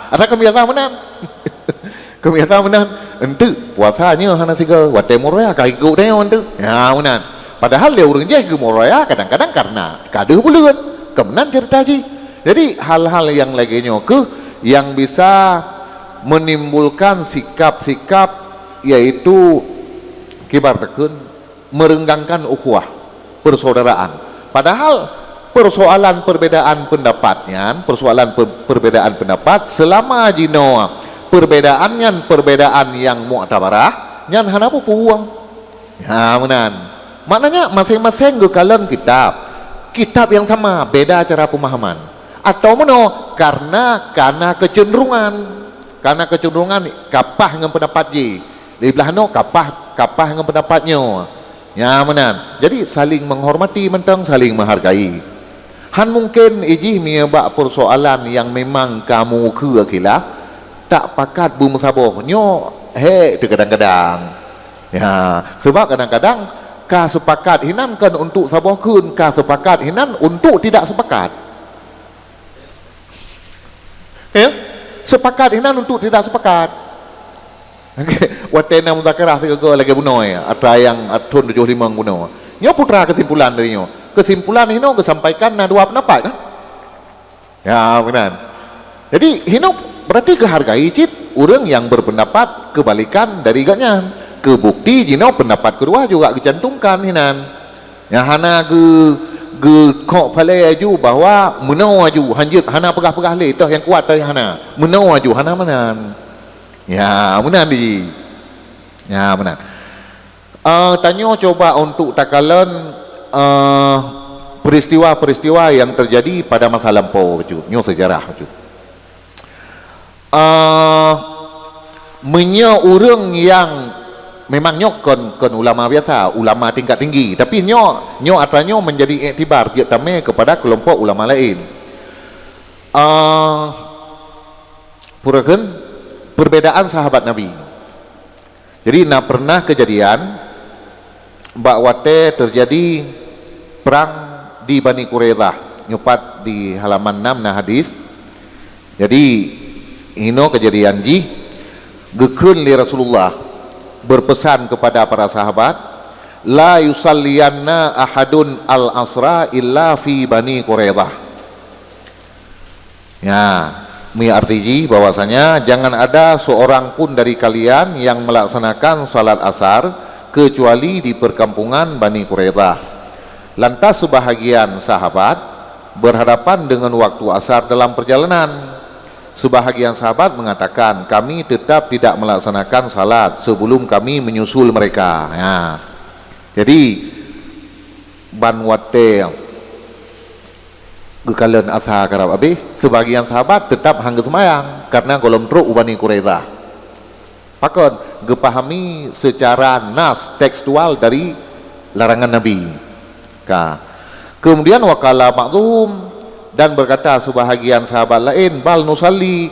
atra keubiasa meunan. Keubiasa meunan. Enteuk puasa nyoe hana sigoe, watée muraya ka ikot tanyoe enteuk. Nya meunan. Padahal lé ureuëng jih geumuraya kadang-kadang karena ka deuh buleuen. Keu meunan ceurita jih. Jadi hal-hal nyang lagée nyoe keuh nyang bisa menimbulkan sikap-sikap, yaitu kibar takheun, merenggangkan ukhuwah persaudaraan. Padahal persoalan perbedaan pendapat nyan, persoalan per-, perbedaan pendapat selama jinoe perbedaan nyan perbedaan nyang muktabarah, nyan hana peue-peue. Ha meunan. Maknanya masing-masing geukalon kitab. Kitab nyang sama, beda cara pemahaman. Atau meunoe, karena kana kecenderungan. Kana kecenderungan kapah ngon pendapat jih. Di blah nyoe kapah, kapah ngon pendapat nyoe. Nya meunan. Jadi saling menghormati mantong, saling menghargai. Han mungken ijih meunyoe bak persoalan nyang memang ka meukeue khilaf, tak pakat beumeusaboh nyoe hék teuh kadang-kadang. Ya, sebab kadang-kadang ka sepakat hinan kon untuk saboh kheun, ka sepakat hinan untuk tidak sepakat. Ya? Sepakat hinan untuk tidak sepakat. Okey, watée na muzakarah sigoe lagée bunoe, atra nyang thon tujoh limong bunoe. Nyoe putra kesimpulan dari nyoe. Kesimpulan inoe geusampaikan na dua pendapat kan? Ya, meunan. Jadi hinoe berarti geuhargai cit ureuëng nyang berpendapat kebalikan dari gobnyan. Keubukti jinoe pendapat keudua juga geucantumkan hinan. Nyang hana geu-, geukhok palée aju bahwa meunoe aju, hanjeuet hana peugah-peugah lé, toh nyang kuat toh nyang hana. Meunoe aju hana meunan. Ya, meunan di. Ya, meunan. Eh, tanyoe cuba untuk takalon, eh, peristiwa-peristiwa yang terjadi pada masa lampau bacut. Nyoe sejarah bacut. Eh, meunyoe ureuëng nyang memang nyoe kon, kon ulama biasa, ulama tingkat tinggi, tapi nyoe, nyoe atra nyoe menjadi iktibar jeuet tamé kepada kelompok ulama laén. Eh, pura kheun, perbedaan sahabat Nabi. Jadi na pernah kejadian bak watée terjadi perang di Bani Quraidah, nyoe pat di halaman enam na hadis. Jadi inoe kejadian jih geukheun lé Rasulullah berpesan kepada para sahabat, "La yusalliyanna ahadun al-asra illa fi Bani Quraidah." Ya, mi arti jih bahwasanya jangan ada seorang pun dari kalian yang melaksanakan salat asar kecuali di perkampungan Bani Quraidah. Lantas sebahagian sahabat berhadapan dengan waktu asar dalam perjalanan. Sebahagian sahabat mengatakan, "Kami tetap tidak melaksanakan salat sebelum kami menyusul mereka." Ya. Jadi, ban watée geukalon asa karab habéh, sebahagian sahabat tetap han geuseumayang karena gohlom trok u Bani Quraidah. Pakon? Geupahami secara nas tekstual dari larangan Nabi. Ka. Kemudian, "Wa qala ba'dhum," dan berkata sebahagian sahabat lain, "Bal nusalli,"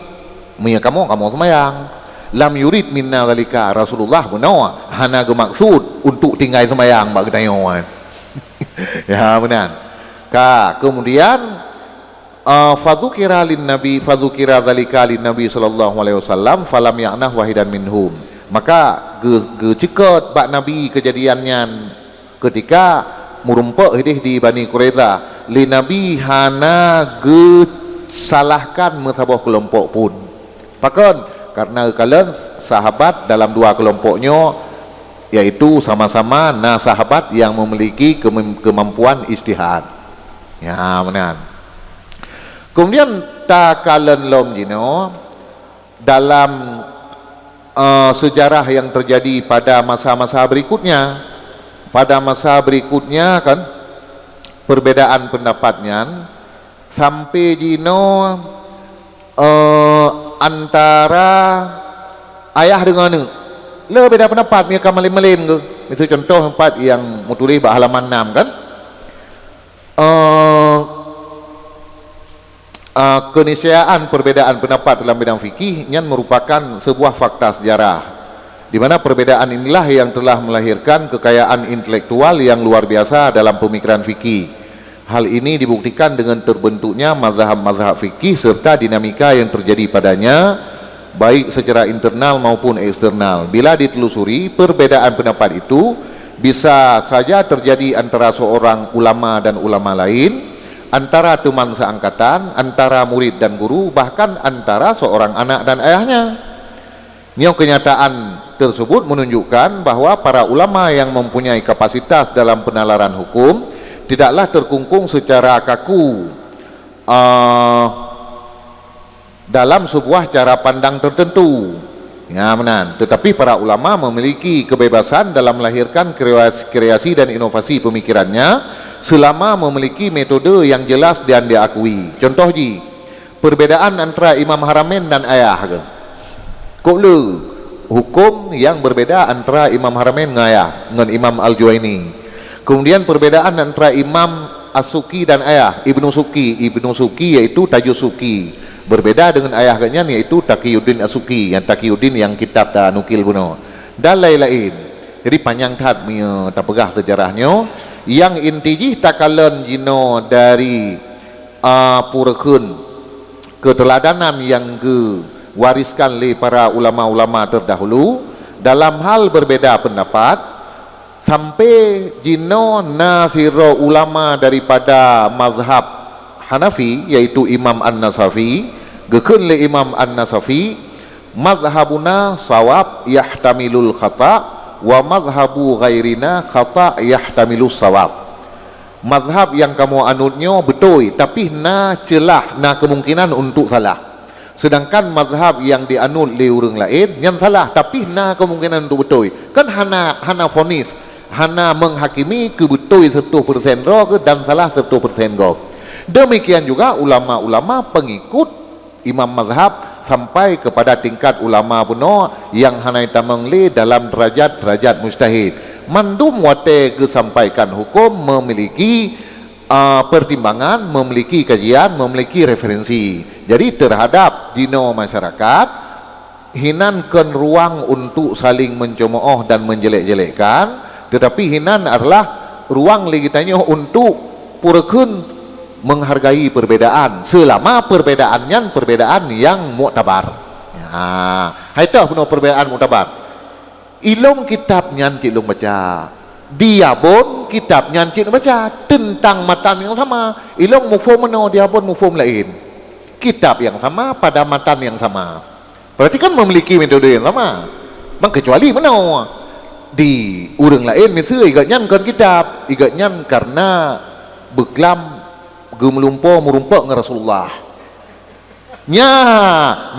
meunyoe kamoe, kamoe seumayang. "Lam yurid minna dzalika," Rasulullah bunoe hana geumaksud untuk tinggai seumayang bak geutanyoe. Ya, meunan. Ka, kemudian, ah, "Fadzukira lin Nabi, fadzukira dzalika lin Nabi sallallahu alaihi wasallam, falam ya'nah wahidan minhum." Maka geu-, geuceukeut bak Nabi keujadian nyan ketika meurumpok hideh di Bani Quraidah. Lé Nabi hana geusalahkan meusaboh keulompok pun. Pakon? Karena geukalon sahabat dalam dua keulompok nyoe, yaitu sama-sama na sahabat yang memiliki kemem-, kemampuan ijtihad. Ya, meunan. Kemudian takalon lom jinoe dalam, eh, sejarah yang terjadi pada masa-masa berikutnya. Pada masa berikutnya kan, perbedaan pendapat nyan sampai jinoe, eh, antara ayah dengan aneuk. Le beda pendapat, meunyoe ka malem-malem geuh. Miseu contoh empat nyang meutuléh bak halaman enam kan. Eh, eh, keniscayaan perbedaan pendapat dalam bidang fikih nyan merupakan sebuah fakta sejarah, di mana perbedaan inilah yang telah melahirkan kekayaan intelektual yang luar biasa dalam pemikiran fikih. Hal ini dibuktikan dengan terbentuknya mazhab-mazhab fikih serta dinamika yang terjadi padanya, baik secara internal maupun eksternal. Bila ditelusuri, perbedaan pendapat itu bisa saja terjadi antara seorang ulama dan ulama lain, antara teman seangkatan, antara murid dan guru, bahkan antara seorang anak dan ayahnya. Nyoe kenyataan tersebut menunjukkan bahwa para ulama yang mempunyai kapasitas dalam penalaran hukum tidaklah terkungkung secara kaku, eh, dalam sebuah cara pandang tertentu. Ya, meunan. Tetapi para ulama memiliki kebebasan dalam melahirkan kreasi, kreasi dan inovasi pemikirannya selama memiliki metode yang jelas dan diakui. Contoh jih, perbedaan antara Imam Haramain dan ayah ke? Kok le hukum yang berbeda antara Imam Haramain ngon ayah, ngon Imam Al-Juwaini. Kemudian perbedaan antara Imam As-Suki dan ayah, Ibnu Suki. Ibnu Suki yaitu Tajus Suki. Berbeda dengan ayah geuh nyan yaitu Taqiyuddin As-Suki, yang Taqiyuddin yang kitab tanukil bunoe. Dan lain-lain. Jadi panjang that meunyoe tapeugah sejarah nyoe. Yang inti jih takalon jinoe dari, a, peureukheun keteladanan yang geuwariskan lé para ulama-ulama terdahulu dalam hal berbeda pendapat, sampai jinoe na sidroe ulama daripada mazhab Hanafi, yaitu Imam An-Nasafi, geukheun lé Imam An-Nasafi, "Mazhabuna sawab yahtamilul khata, wa mazhabu ghairina khata yahtamilus sawab." Mazhab nyang kamoe anut nyoe beutôi, tapi na ceulah, na kemungkinan untuk salah. Sedangkan mazhab nyang dianut lé ureuëng laén nyan salah, tapi na kemungkinan untuk beutôi. Kan hana, hana vonis, hana menghakimi keu beutôi seratus persen droe geuh dan salah seratus persen gob. Demikian juga ulama-ulama pengikut imam mazhab sampai kepada tingkat ulama bunoe nyang hana jitamong lé dalam derajat-derajat mujtahid. Mandum watée geusampaikan huköm memiliki, a, pertimbangan, memiliki kajian, memiliki referensi. Jadi terhadap jinoe masyarakat, hinan kon ruang untuk saling mencemooh dan menjelek-jelekkan, tetapi hinan adalah ruang lé geutanyoe untuk peureukheun menghargai perbedaan, selama perbedaan nyan perbedaan nyang muktabar. Ha, hai toh bunoe perbedaan muktabar. Ilong kitab nyan cit lôn baca. Di Abon kitab nyan cit baca teuntang matan nyang sama. Ilong muphom meunoe, di Abon muphom laén. Kitab nyang sama pada matan nyang sama. Berarti kan memiliki metode nyang sama. Bang, kecuali meunoe. Di ureuëng laén miseue igat nyan kon kitab, igat nyan karena beuklam geumeulumpo meurumpok ngon Rasulullah. Nya,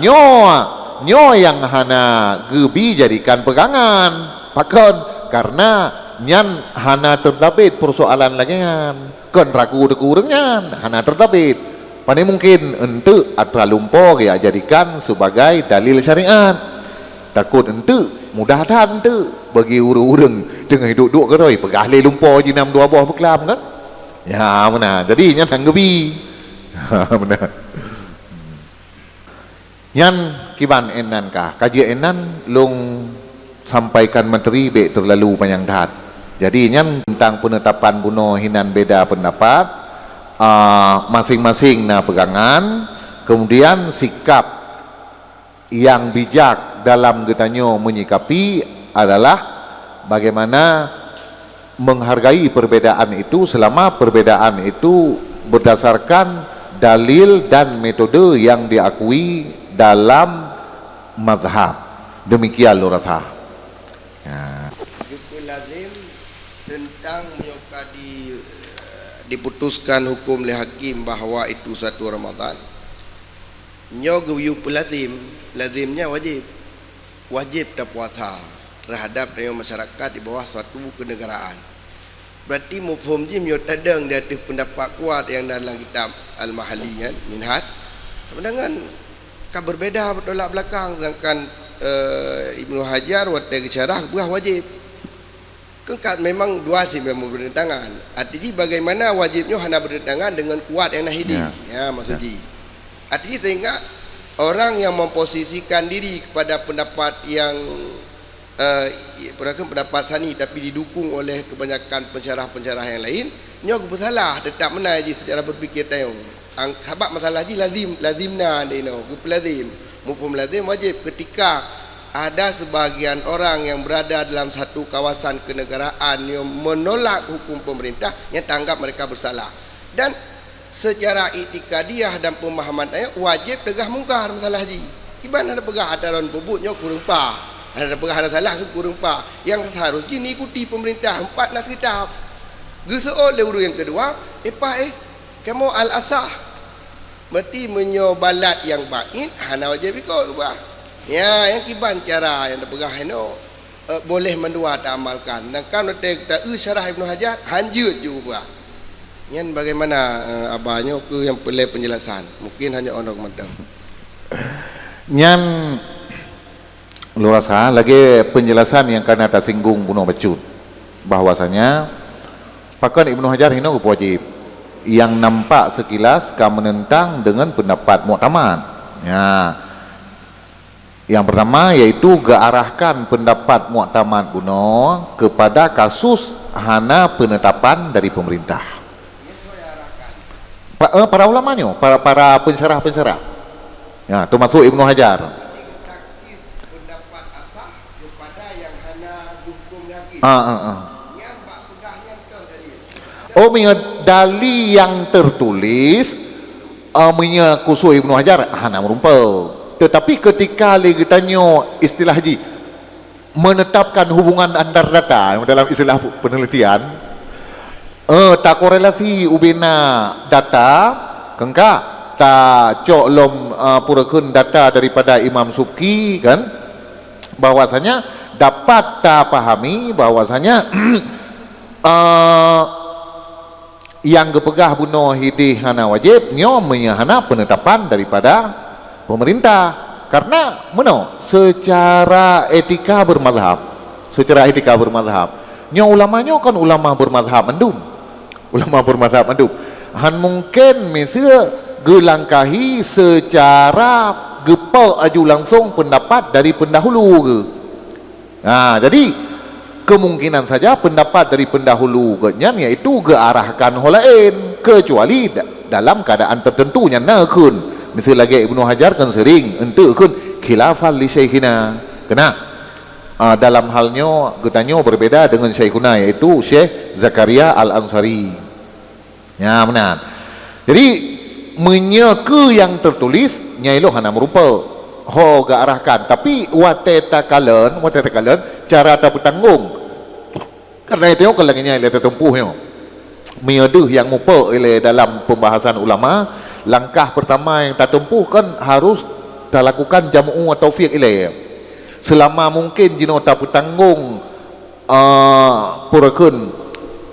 nyoe, nyoe nyang hana geubi jadikan peugangan. Pakon? Karena nyan hana teutabeut persoalan lagée nyan. Kon ragu teuku ureuëng nyan, hana teutabeut. Pane mungkin enteuk atra lumpo geujadikan sebagai dalil syariat. Takot enteuk, mudah that enteuk bagi ureuëng-ureuëng teungoh duek-duek keudroe peugah lé lumpo jinam dua boh beuklam kan? Ya, meunan. Jadi nyan hana geubi. Meunan. Nyan kiban inan kah. Kaji inan lôn sampaikan materi bék terlalu panyang that. Jadi nyan teuntang peunetapan bunoe hinan beda pendapat, ah, masing-masing na peugangan, kemudian sikap nyang bijak dalam geutanyoe menyikapi adalah bagaimana menghargai perbedaan itu selama perbedaan itu berdasarkan dalil dan metode yang diakui dalam mazhab. Demikian lôn rasa. Ya. Jumpa lazim tentang meunyoe ka di, diputuskan hukum lé hakim bahwa itu satu Ramadan. Nyoe geuyue peulazim, lazim nyan wajéb. Wajéb tapuasa terhadap tanyoe masyarakat di bawah suatu kenegaraan. Berarti muphom jih meunyoe tadong di ateueh pendapat kuat nyang na dalam kitab Al-Mahalli nyan, Minhaj, sebenarnya ka berbeda bertolak belakang, sedangkan, eh, Ibnu Hajar watée geusyarah geupeugah wajéb. Keukat memang dua sih memang bertentangan. Arti jih bagaimana wajéb nyoe hana bertentangan dengan kuat nyang na hidéh. Ya. Ya, maksud jih. Arti jih sehingga orang yang memposisikan diri kepada pendapat yang, eh, bukan pendapat sani tapi didukung oleh kebanyakan pensyarah-pensyarah yang lain, nyoe geupeusalah, tetap meunan jih secara berpikir tayong. Ang-, sabab masalah jih lazim, lazimna di inoe, geupeulazim. Muphom lazim wajéb ketika ada sebahagian orang yang berada dalam satu kawasan kenegaraan yang menolak hukum pemerintah, yang tanggap mereka bersalah. Dan secara iktikadiah dan pemahaman ayat wajéb teugah mungkar masalah jih. Iban hana peugah ata droen peubuet nyoe kureueng pah. Hana peugah hana salah keu kureueng pah. Yang seharus jih ikuti pemerintah empat nas kitab. Geuseuôt lé ureuëng yang kedua, eh pah eh, kamoe al-asah. Berarti meunyoe balat nyang bait hana wajéb ikot keubah. Ya, nyang kiban cara nyang teupeugah inoe, eh, boleh mandua taamalkan. Sedangkan watée ta eu syarah Ibnu Hajar, hanjeuet ju keubah. Nyan bagaimana, eh, aba nyoe keu nyang peulée penjelasan? Mungkin hanya onok mantong. Nyan Lôn rasa lagée penjelasan nyang kana tasinggung bunoe bacut, bahwasanya pakon Ibnu Hajar hinoe geupeuwajéb, nyang nampak sekilas ka menentang dengan pendapat muktamad. Ya. Yang pertama yaitu geuarahkan pendapat muktamad bunoe kepada kasus hana penetapan dari pemerintah. Pa-, eh, para ulama nyoe, para, para pensyarah-pensyarah. Ya, termasuk Ibnu Hajar. Ah, ah, ah. Oh, meunyoe dali nyang tertulis, ah, meunyoe khusus Ibnu Hajar, hana meurumpok. Tetapi ketika lé geutanyoe istilah jih, menetapkan hubungan antar data dalam istilah penelitian, eh, takorelasi ubena data, keungka tacok lom, eh, pura kheun data daripada Imam Subki, kan, bahwasanya dapat tapahami bahwasanya, eh, nyang geupeugah bunoe hidéh hana wajéb, nyoe meunyoe hana peunetapan daripada pemerintah. Karena meunoe, secara etika bermazhab, secara etika bermazhab, nyoe ulama nyoe kan ulama bermazhab mandum. Ulama bermazhab mandum. Han mungken miseue geulangkahi secara geupeu aju langsung pendapat dari pendahulu geuh. Nah, jadi kemungkinan saja pendapat dari pendahulu gobnyan yaitu geuarahkan ho laén, kecuali da-, dalam keadaan tertentu nyan na kheun. Miseu lagée Ibnu Hajar kan sering enteuk kheun khilafan li syaikhina. Keunan. Ah, dalam hal nyoe, geutanyoe berbeda dengan Syaikhuna, yaitu Syekh Zakaria Al-Ansari. Nya, meunan. Jadi, meunyoe keu nyang tertulis, nyai lôn hana meurumpok. Ho geuarahkan. Tapi, watée takalon, watée takalon, cara tapeutanggong. Karena itu, nyoe keuh lagée nyan lé teutumpôh nyoe. Meunyoe deuh nyang mupok ilée dalam pembahasan ulama, langkah pertama nyang tatumpôh kan harus talakukan jam'u wa taufik ilée. Selama mungkin jinoe tapeutanggong, eh, peue kheun,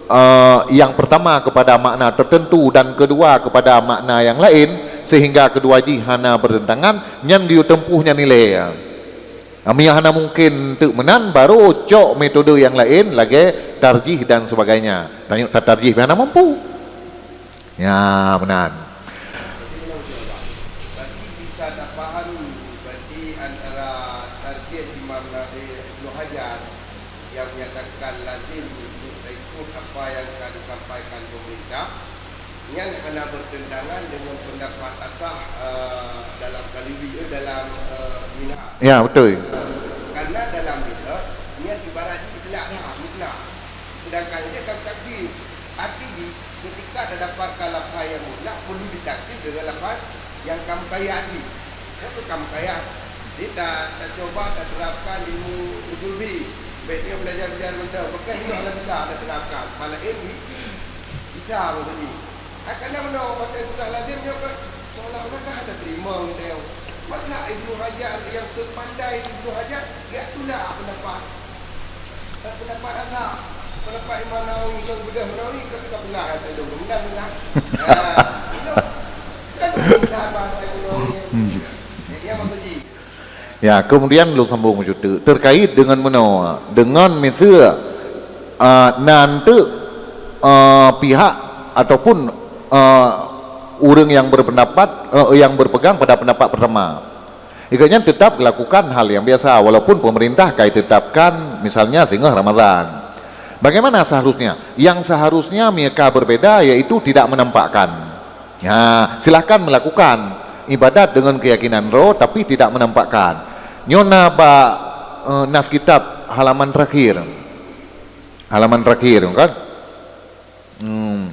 eh, yang pertama kepada makna tertentu dan kedua kepada makna yang lain, sehingga kedua jih hana bertentangan, nyan geuyue tempuh nyan ilée. Meunyoe hana mungken teuk meunan, baru cok metode nyang laén lagée tarjih dan sebagainya. Tanyoe tatarjih pih hana mampu. Ya, meunan. Berarti bisa dipahami, berarti antara tarjih Imam Nawawi, Ibnu Hajar yang menyatakan lazim untuk ikut apa yang telah disampaikan pemerintah, nyan hana bertentangan dengan pendapat asah, eh, dalam Kaliwi, eh, dalam, eh, Minhaj. Ya, betul. Karena dalam Minhaj, nyan ibarat jih mutlak dah, mutlak. Sedangkan dia kan taksis. Arti jih, ketika tadapatkan lafaz yang mutlak, perlu ditaksis dengan lafaz yang ka mukayad jih. Apa ka mukayad? Jadi, ta-, tacuba taterapkan ilmu usul fiqih. Baik nyoe belajar-belajar mantong, beukah nyoe hana bisa taterapkan. Pala ilmu bisa maksud jih. Hai, kana meunoe, watée geupeugah lazim nyoe kan, seolah-olah kan hana teurimong geutanyoe. Masa Ibnu Hajar nyang sepandai Ibnu Hajar, geutulak pendapat, pendapat asah, pendapat Imam Nawawi, nyang beudôh Nawawi, tapi ka peugah hana teurimong. Meunan, meunan. Ah, inoe kan mudah bahasa Ibnu Nawawi. Hmm. Jadi, ya, maksud jih. Ya, kemudian lôn sambung meucuti terkait dengan meunoe, dengan miseue, ah, na enteuk, ah, pihak ataupun, ah, ureuëng yang berpendapat, eh, yang berpegang pada pendapat pertama. Ikatnya tetap melakukan hal yang biasa walaupun pemerintah ka tetapkan misalnya singoh Ramadan. Bagaimana seharusnya? Yang seharusnya mereka berbeda yaitu tidak menampakkan. Ha, silahkan melakukan ibadat dengan keyakinan roh tapi tidak menampakkan. Nyoe na bak, eh, nas kitab halaman terakhir. Halaman terakhir, kan? Hmm.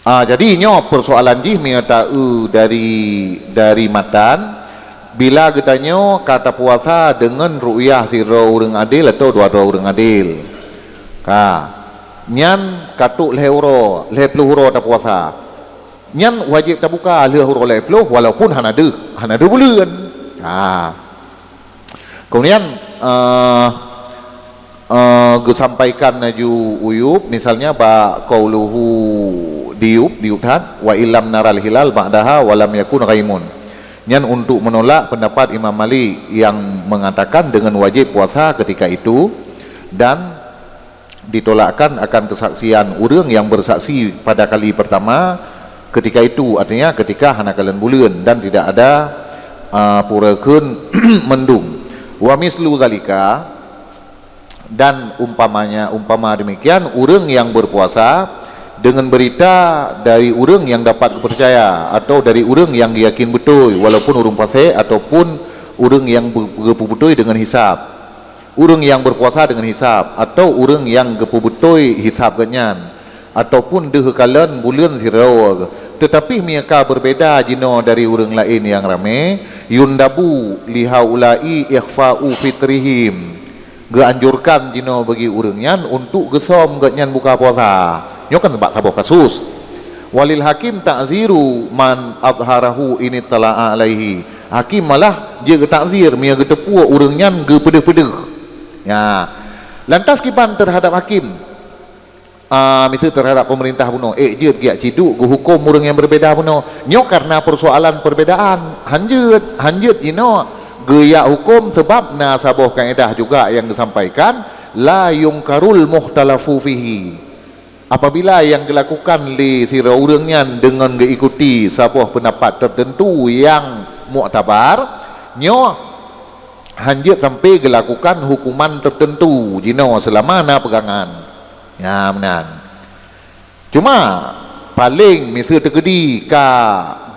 Ah, jadi nyoe persoalan jih meunyoe ta-eu dari, dari matan, bila geutanyoe ka tapuasa deungon ru'yah sidroe ureuëng adil atau dua droe ureuëng adil. Ka. Nyan ka trok lhée uroe, lhée ploh uroe tapuasa. Nyan wajéb tabuka lheueh uroe lhée ploh walaupun hana deuh, hana deuh buleuen. Ha. Kemudian, eh, eh, geusampaikan laju Uyub, misalnya bak qauluhu di Yub, di Yub that, "Wa illam naral hilal ba'daha wa lam yakun ghaimun." Nyan untuk menolak pendapat Imam Malik yang mengatakan dengan wajib puasa ketika itu dan ditolakkan akan kesaksian ureuëng yang bersaksi pada kali pertama ketika itu, artinya ketika hana kalon buleuen dan tidak ada, ah, pura kheun mendung. Wa mislu zalika, dan umpamanya, umpama demikian, ureuëng yang berpuasa dengan berita dari ureuëng yang dapat dipercaya atau dari ureuëng yang yakin betul, walaupun ureuëng fasik ataupun ureuëng yang be-, geupeubeutôi dengan hisab. Ureuëng nyang beupuasa deungon hisab, atau ureuëng nyang geupeubeutôi hisab geuhnyan, ataupun deuh kalon buleuen sidroe, teutapi meunyoe ka beureubeda jinoe dari ureuëng laén nyang ramé, yundabu lihaula'i ikhfa'u fitrihim, geuanjurkan jinoe bagi ureuëng nyan untuk geusöm geuhnyan buka puasa. Nyoe kan bak saboh kasus. Walil hakim ta'ziru man azharahu in ittala'a alaihi. Hakim malah jeuet geutakzir meunyoe geuteupeue ureuëng nyan geupeudeuh-peudeuh. Nya. Lantas kiban terhadap hakim, ah, miseue terhadap pemerintah bunoe, ék jeuet geujak ciduk geuhuköm ureuëng nyang beureubeda bunoe. Nyoe karena persoalan perbedaan, hanjeuet, hanjeuet jinoe geujak huköm, sebab na saboh kaedah juga nyang geusampaikan, la yungkarul mukhtalafu fihi. Apabila nyang geulakukan lé sidroe ureuëng nyan deungon geuikuti saboh peundapat teuteuntu nyang muktabar, nyoe hanjeuet sampoe geulakukan hukuman teuteuntu jinoe seulama na peugangan. Nya meunan. Cuma, paleng miseue teukeudi ka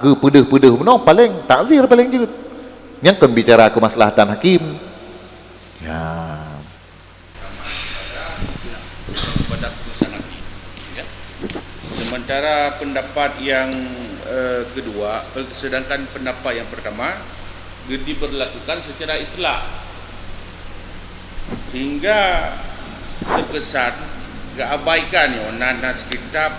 geupeudeuh-peudeuh bunoe, paleng takzir paleng jeuet. Nyan kon bicara keumaslahatan hakim. Ya. Sanad. Ya. Sementara pendapat yang, eh, kedua, eh, sedangkan pendapat yang pertama, eh, diberlakukan secara itlak. Sehingga terkesan geuabaikan nyoe na nas kitab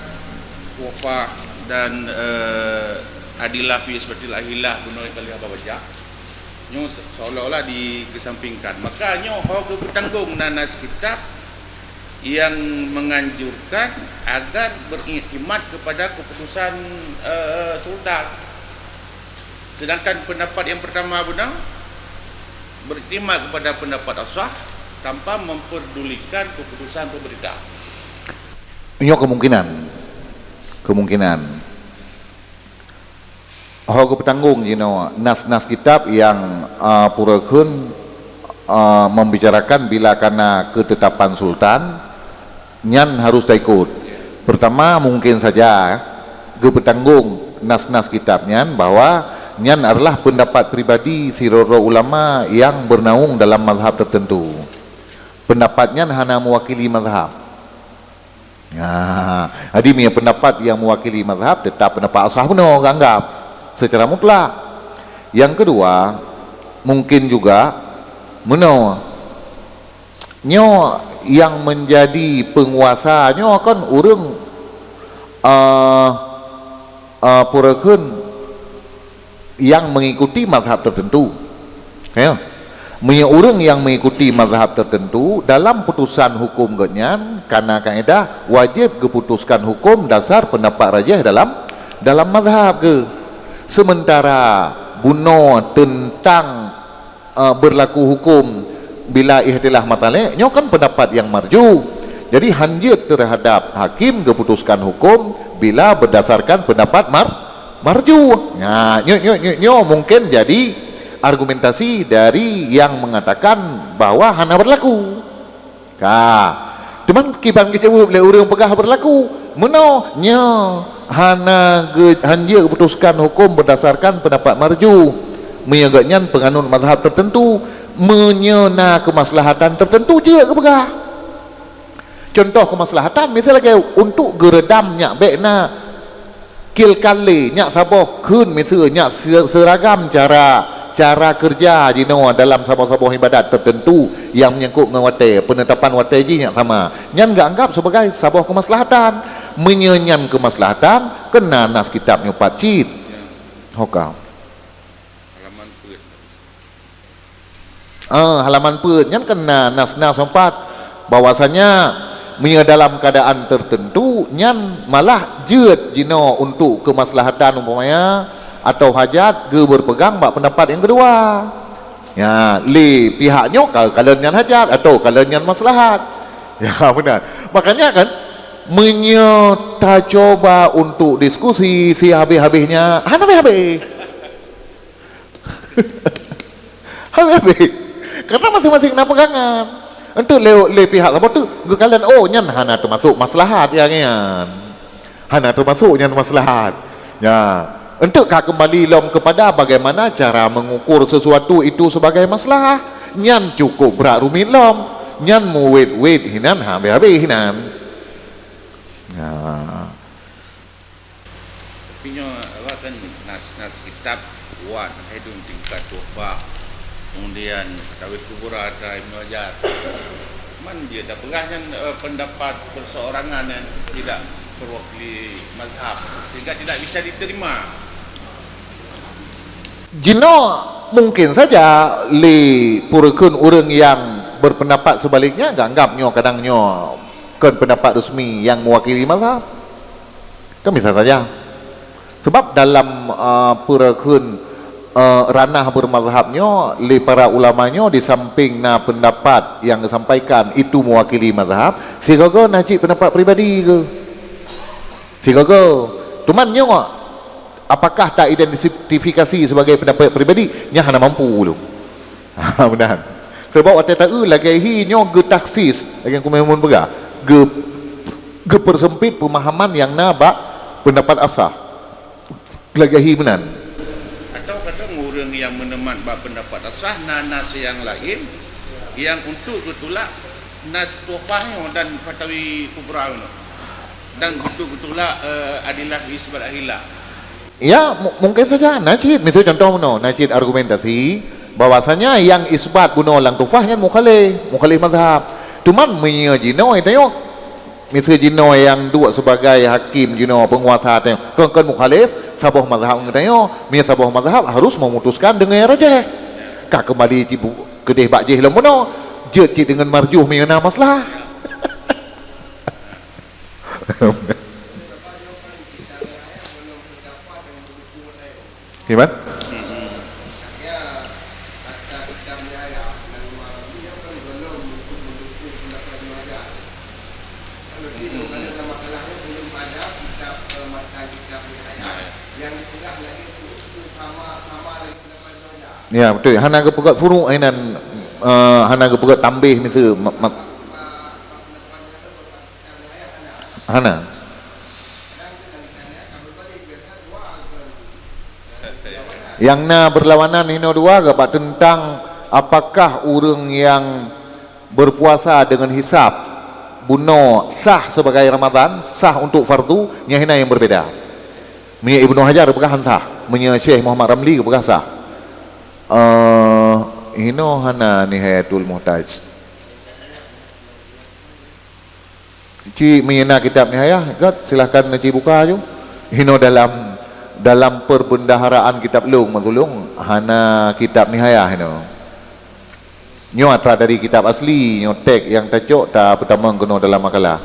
Tuhfah dan, eh, Adillah fi Isbatil Ahillah bunoe kali haba baca. Nyoe se-, seolah-olah dikesampingkan. Maka nyoe ho geupeutanggong na nas kitab yang menganjurkan agar beriktimat kepada keputusan, eh, sultan. Sedangkan pendapat yang pertama beuna, beriktimat kepada pendapat asah tanpa memperdulikan keputusan pemerintah. Nyoe kemungkinan. Kemungkinan. Ho geupeutanggong jinoe nas-nas kitab nyang, a, pura kheun, a, membicarakan bila kana ketetapan sultan, nyan harus taikot. Pertama, mungkin saja geupeutanggong nas-nas kitab nyan bahwa nyan adalah pendapat pribadi sidroe-droe ulama nyang bernaung dalam mazhab tertentu. Pendapat nyan hana mewakili mazhab. Nah, jadi meunyoe pendapat nyang mewakili mazhab, tetap pendapat asah bunoe geuanggap secara mutlak. Yang kedua, mungkin juga meunoe. Nyoe nyang menjadi penguasa nyoe kan ureuëng, eh, eh, pura kheun nyang mengikuti mazhab tertentu. Ya. Meunyoe ureuëng nyang mengikuti mazhab tertentu, dalam putusan hukum geuhnyan kana kaedah wajéb geuputuskan hukum dasar pendapat rajih dalam, dalam mazhab geuh. Sementara bunoe teuntang, eh, berlaku hukum bila ikhtilaf matalek, nyoe kan pendapat nyang marju. Jadi hanjeuet terhadap hakim geuputuskan hukum bila berdasarkan pendapat mar-, marju. Nah, nyoe, nyoe, nyoe, nyoe mungkin jadi argumentasi dari yang mengatakan bahwa hana berlaku. Ka. Teuma kiban geujaweueb lé ureuëng peugah berlaku. Meunoe, nyoe hana geu-, hanjeuet geuputuskan hukum berdasarkan pendapat marju. Meunyoe geuhnyan penganut mazhab tertentu, meunyoe na kemaslahatan tertentu jeuet geupeugah. Contoh kemaslahatan, misal lagée untuk geureudam nyak bék na kilkale, nyak saboh kheun miseue, nyak se-, seuragam cara, cara keureuja jinoe dalam saboh-saboh ibadat tertentu nyang menyangkut ngon watée, penetapan watée jih nyak sama. Nyan geuanggap sebagai saboh kemaslahatan. Meunyoe nyan kemaslahatan, keu na nas kitab nyoe pat cit. Ho ka. Halaman peuet. Ah, halaman peuet nyan keu na nas-nas nyoe pat bahwasanya meunyoe dalam keadaan tertentu nyan malah jeuet jinoe untuk kemaslahatan umpamanya atau hajat geuberpegang bak pendapat nyang keudua. Ya, lé pihak nyoe ka-, kalon nyan hajat atau kalon nyan maslahat. Ya, beuna. Makanya kan, meunyoe tacoba untuk diskusi sihabéh-habéhnya, hana habéh-habéh. Habéh-habéh. Karena masing-masing na peugangan. Enteuk lé, lé pihak saboh teuk geukalon, oh, nyan hana teumasok maslahat nyang nyan. Hana teumasok nyan maslahat. Ya. Enteuk ka kembali lom kepada bagaimana cara mengukur sesuatu itu sebagai maslahat. Nyan cukup brat rumit lom. Nyan meuwét-wét hinan habéh-habéh hinan. Ya. Tapi nyoe awak kan nas-nas kitab kuat, hai dum tingkat Tuhfah, kemudian Fatawil Kubra ata Ibnu Hajar. Man dia dah peugah nyan, eh, pendapat perseorangan yang tidak perwakili mazhab, sehingga tidak bisa diterima. Jinoe mungkin saja lé pura kheun ureuëng nyang berpendapat sebaliknya, geuanggap nyoe kadang nyoe kon pendapat resmi nyang mewakili mazhab. Kan bisa saja. Sebab dalam, uh, pura kheun, uh, ranah bermazhab nyoe, lé para ulama nyoe di samping na pendapat nyang disampaikan itu mewakili mazhab, sigoe-goe na cit pendapat pribadi geuh. Sigoe-goe. Teuma nyoe, apakah ta identifikasi sebagai pendapat pribadi? Nyan hana mampu ulôn. Ha, meunan. Sabab watée taeu lagée hi nyoe geutaksis, lagée kumeumun peugah, geu-, geupeuseumpit peumahaman nyang na bak pendapat asah. Lagée hi meunan. Atau kadang ureuëng nyang meuneumpat bak pendapat asah na nas nyang laén nyang untuk geutulak Nas Tuhfah nyoe dan Fatawi Kubra nyoe. Dan beutôi-beutôi lah, eh, adillah isbat ahillah. Ya, mu-, mungkin saja. Na cit, miseue contoh meunoe, na cit argumentasi bahwasanya nyang isbat bunoe lam Tuhfah nyan mukhalif, mukhalif mazhab. Cuman meunyoe jinoe tanyoe, miseue jinoe nyang duek sebagai hakim jinoe, penguasa tanyoe, kon, kon mukhalif saboh mazhab ngon tanyoe. Meunyoe saboh mazhab harus memutuskan deungon nyang rajih. Ka keumbali cit bu-, keudeh bak jih lom bunoe, jeuet cit deungon marjuh meunyoe na masalah. Kiban? Ya, beutôi. Hana geupeugét furu' inan, eh, hana geupeugét tambih miseue ma-, ma-, Hana. Nyang na beurlawanan hinoe dua geuh bak teuntang apakah ureuëng nyang berpuasa deungon hisab bunoe sah sebagai Ramadhan, sah untuk fardu, nyan hina nyang berbeda. Meunyoe Ibnu Hajar geupeugah han sah, meunyoe Syekh Muhammad Ramli geupeugah sah. Eh, hinoe hana Nihayatul Muhtaj. Ci meunyoe na kitab Nihayah, gét, silahkan neuci buka aju. Hinoe dalam, dalam perbendaharaan kitab lôn, maksud lôn, hana kitab Nihayah hinoe. Nyoe atra dari kitab asli, nyoe teks nyang tacok tapeutamong keunoe dalam makalah.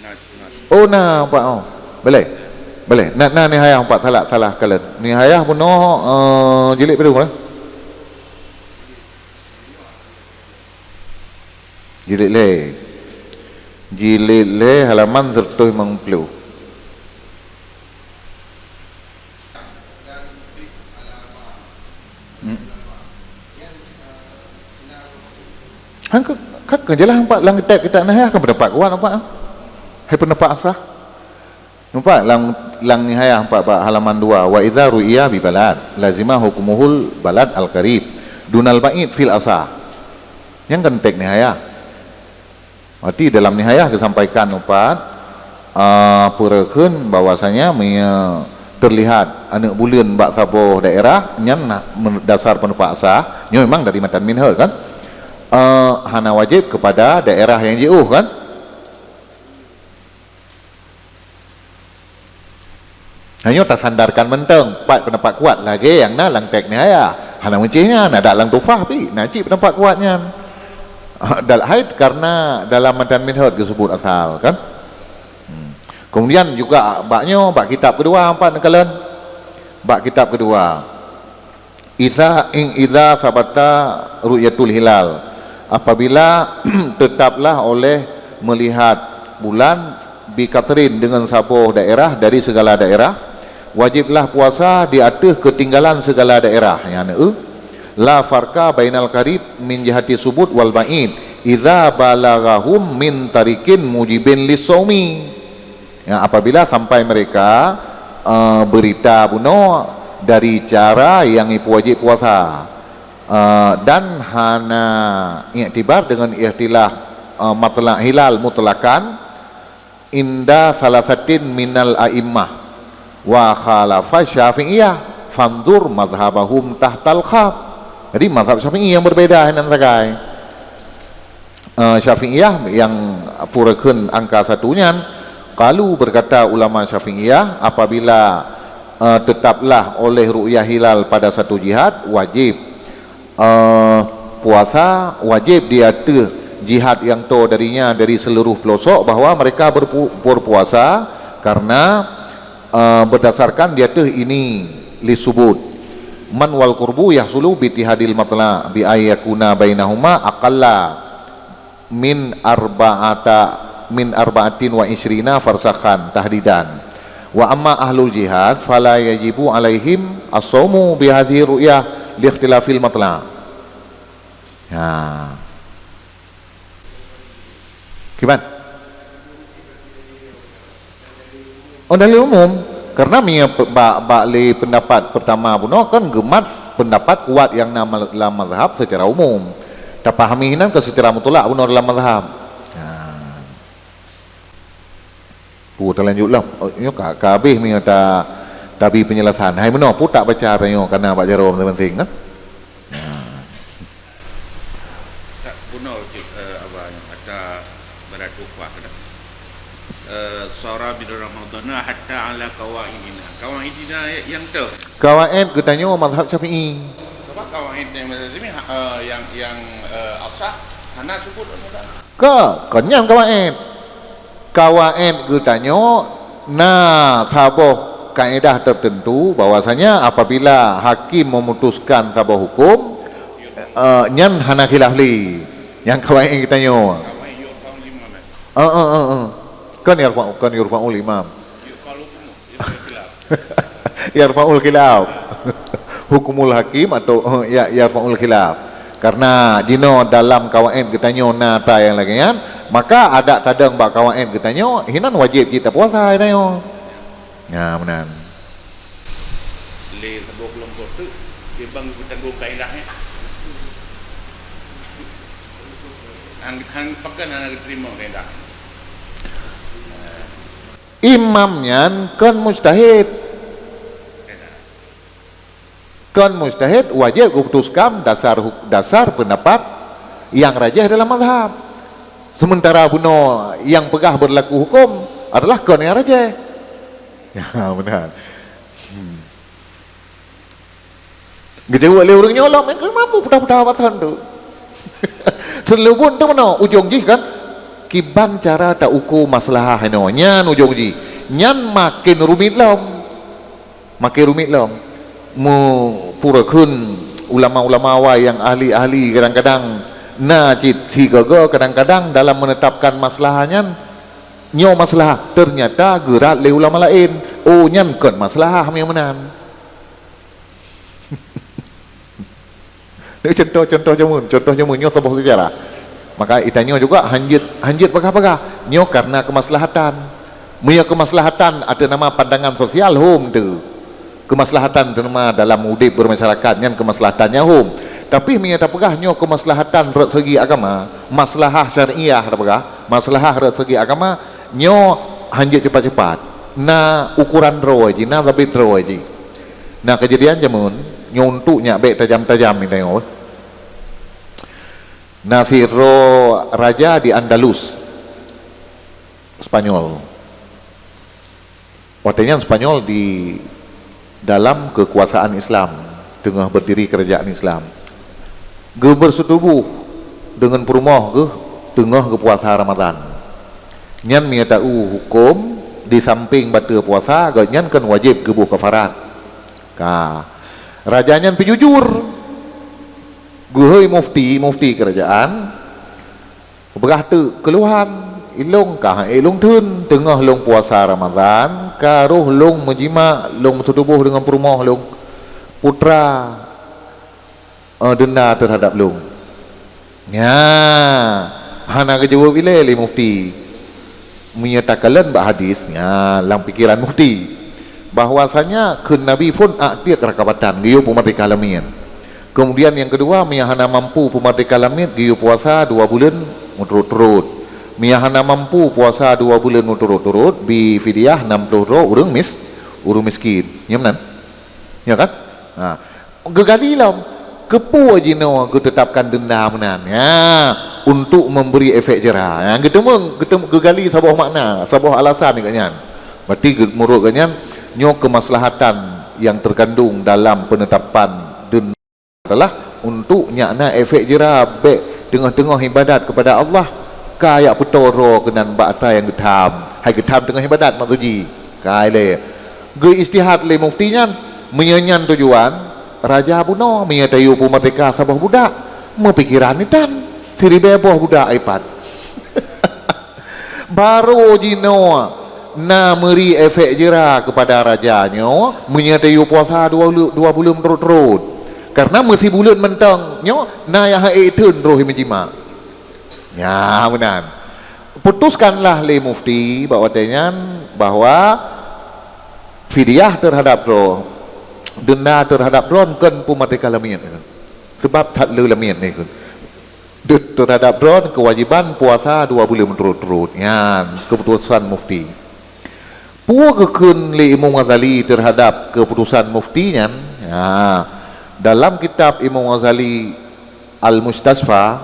Nas, nas. Oh, na, Pak, oh. Boleh. Boleh. Na, na Nihayah, Pak, salah, salah kalon. Nihayah bunoe, eh, jilid peureulheueh, eh? Jilid lhèe. Jilid lhèe halaman seratus lima puluh. Hmm. Han keu, ka keu jeulaih nampak lam kitab, kitab Nihayah kan pendapat kuat nampak, ah. Hai pendapat asah. Nampak lam, lam Nihayah nampak bak halaman dua, "Wa idza ru'iya bi balad, lazima hukmuhul balad al-qarib dunal ba'id fil asah." Nyang kan teks Nihayah. Berarti dalam Nihayah geusampaikan upat, ah, peureukeun bahwasanya meunyoe teulihat aneuëk buleuen bak saboh daerah, nyan na, men-, dasar pendapat asah, nyoe memang dari matan minhaj kan, eh, hana wajib kepada daerah nyang jiôh kan. Hanyoe tasandarkan mantong, pat pendapat kuat lagée nyang na lam teks Nihayah. Hana meucih nyan, adak lam Tuhfah pi, na cit pendapat kuat nyan. Dal haid karena dalam matan minhaj geuseubut asal, kan? Hmm. Kemudian juga bak nyoe, bak kitab keudua, pat neukalon. Bak kitab keudua. Idza, in idza sabata ru'yatul hilal, apabila tetaplah oleh melihat bulan bi qatrin, dengan saboh daerah, dari segala daerah, wajiblah puasa di ateueh keutinggalan segala daerah. Nyan eu, la farqa bainal qarib min jihati subut wal ba'id idza balaghahum min tariqin mujibin lis-shaumi. Ya, apabila sampai mereka, eh, berita bunoe dari cara nyang ipeuwajéb puasa, eh, dan hana iktibar dengan ikhtilaf, eh, matlak hilal mutlakan inda salasatin minal a'immah wa khalafa Syafi'iyah, fanzur mazhabahum tahtal khat. Jadi mazhab Syafi'i yang berbeda nan sagai. Eh, Syafi'iyah yang peureukheun angka satu nyan, qalu, berkata ulama Syafi'iyah, apabila, eh, tetaplah oleh ru'yah hilal pada satu jihad, wajib, eh, puasa, wajib di ateueh jihad nyang toe darinya dari seluruh pelosok bahwa mereka berpu-, berpuasa karena, eh, berdasarkan di ateueh ini lisubut. Man wal qurbu yahsulu bi ittihadil matla' bi ay yakuna bainahuma aqalla min arba'ata, min arba'atin wa isyrina farsakhan tahdidan. Wa amma ahlul jihad fala yajibu alaihim as-saumu bi hadhihi ru'yah li ikhtilafil matla'. Ha. Kiban? Oh, dalil umum. Karena meunyoe pe-, bak, bak lé pendapat pertama bunoe kan geumat pendapat kuat nyang na ma-, lam mazhab secara umum. Tapahami hinan keu secara mutlak bunoe dalam mazhab. Nah. Peue talanjut lom. Oh, nyoe ka, ka habéh meunyoe ta, tabi penjelasan. Hai meunoe, peue tak baca tanyoe kana bak jaroe masing-masing, kan? Nah. Tak bunoe cit, eh, Abah, nyang kata baradufa keunan. Eh, sara min Ramadana hatta ala qawaidina. Qawaidina nyang teu. Qawaid geutanyoe mazhab Syafi'i. Sebab qawaid nyang mazhab Syafi'i, ha, eh, nyang, nyang, eh, asah hana sebut Ramadan. Ka, kon nyan qawaid. Qawaid geutanyoe na saboh kaedah tertentu bahwasanya apabila hakim memutuskan saboh hukum, eh, nyan hana khilaf lé. Nyang qawaid geutanyoe. Qawaid yurfa'ul imam, eh? Eh, eh, eh, eh. Kan yurfa'u, kan yurfa'ul imam. Yurfa'ul hukum, yurfa'ul khilaf. Yarfa'ul khilaf. Hukumul hakim atau, eh, ya, yarfa'ul khilaf. Karena jinoe dalam qawaid geutanyoe na ata nyang lagèe nyan, maka adak tadong bak qawaid geutanyoe, hinan wajéb jih tapuasa geutanyoe. Nya, meunan. Lé saboh kelompok tu, dia bang geutanggong kaedah, eh. Hang, hang pakan hana diterima kaedah. Imam nyan kon mujtahid. Kon mujtahid wajéb geuputuskan dasar hu-, dasar pendapat nyang rajih dalam mazhab. Sementara bunoe nyang peugah berlaku hukum adalah kon nyang rajih. Ya, benar. Hmm. Geujaweueb lé ureueng nyoe lom, "Engkau mampu puta-puta bak thon tu." Seulubun tu meunoe ujong jih kan, kiban cara ta uku maslahah inoe. Nyan ujong jih. Nyan maken rumit lom. Maken rumit lom. Mu pura kheun ulama-ulama awai nyang ahli-ahli kadang-kadang na cit sigoe-goe kadang-kadang dalam menetapkan maslahah nyan, nyoe maslahah, ternyata geurat lé ulama laén. Oh, nyan kon maslahah meunyoe meunan. Contoh-contoh jameun, contoh jameun nyoe saboh sejarah. Maka itanyoe juga hanjeuet, hanjeuet bagah-bagah. Nyoe karena kemaslahatan. Meunyoe kemaslahatan ateueh nama pandangan sosial, hom teu. Kemaslahatan ateueh nama dalam udeb bermasyarakat nyan kemaslahatan nyang hom. Tapi meunyoe tapeugah nyoe kemaslahatan rot segi agama, maslahah syariah tapeugah, maslahah rot segi agama, nyoe hanjeuet cepat-cepat. Na ukuran droe jih, na zabit droe jih. Na keujadian jameun, nyoe untuk nyak bék tajam-tajam itanyoe. Na sidroe raja di Andalus, Spanyol. Watée nyan Spanyol di dalam kekuasaan Islam, teungoh berdiri kerajaan Islam. Geubeuseutuboh deungon peurumoh geuh teungoh geupuasa Ramadan. Nyan meunyoe ta-u huköm, di sampéng bateue puasa, gobnyan kon wajéb geuboh kafarat. Ka. Raja nyan peujujur. Geuhôi mufti, mufti kerajaan, peugah teuk keu luhan, ilông ka han ék lông theun, teungoh lông puasa Ramadan, ka roh lông meujimak, lông meututoboh deungon peurumoh lông, putra, eh, denda teuhadab lông. Nya, hana geujaweueb ilée lé mufti. Meunyoe takalon bak hadis, nya, lam pikeran mufti, bahwasanya kheun Nabi phon a'tiq raqabatan, geuyue peumeurdeka lamiet. Kemudian nyang keudua, meunyoe hana mampu peumeurdeka lamiet, geuyue puasa dua buleuen meuturot-turot. Meunyoe hana mampu puasa dua buleuen meuturot-turot, bri fidyah nam ploh droe ureuëng mis-, ureuëng miskin. Nyo meunan? Nyo kan? Ha. Geugali lom, keupeue jinoe geuteutapkan denda meunan? Ya, untuk memberi efek jera. Ya, geuteumé-, geuteum-, geugali saboh makna, saboh alasan geuh nyan. Berarti geu-, meunurot geuh nyan, nyoe keumaslahatan nyang teukandong dalam peunetapan denda adalah untuk nyak na efek jera bék teungoh-teungoh ibadat keupada Allah, ka yak peutoe droe keunan bak atra nyang geutham. Hai geutham teungoh ibadat maksud jih. Ka ilée. Geu-ijtihad lé mufti nyan, meunyoe nyan tujuan, raja bunoe, meunyoe tayue peumeurdeka saboh budak, meupikeran itan, siribée boh budak ipat. Barô jinoe na meuri efek jera keupada raja nyoe, meunyoe tayue puasa dua lu-, dua buleuen turot-turot. Karena meusibuleuen mantong nyoe na nyang han ék theun roh meujimak. Nya, meunan. Putuskanlah lé mufti bak watée nyan bahwa fidyah teuhadab droe, Denda terhadap droe kon peumerdeka lamiet, kan? Sebab that le lamiet ni, kan? Terhadap droe kewajiban puasa dua buleuen berturut-turut. Nyan keputusan mufti. Peue geukheun lé Imam Ghazali terhadap keputusan mufti nyan? Ha, dalam kitab Imam Ghazali Al-Mustasfa,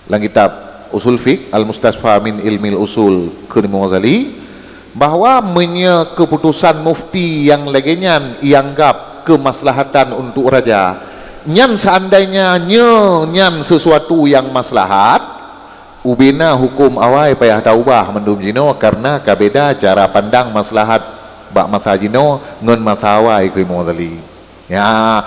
lam kitab Usul Fiqh, Al-Mustasfa min Ilmil Usul, kheun Imam Ghazali, bahwa meunyoe keputusan mufti nyang lagée nyan ianggap kemaslahatan untuk raja, nyan seandainya nyoe nyan sesuatu nyang maslahat, ubena huköm awai payah taubah mandum jinoe, karena ka beda cara pandang maslahat bak masa jinoe ngon masa awai, kheun Imam Ghazali. Ya,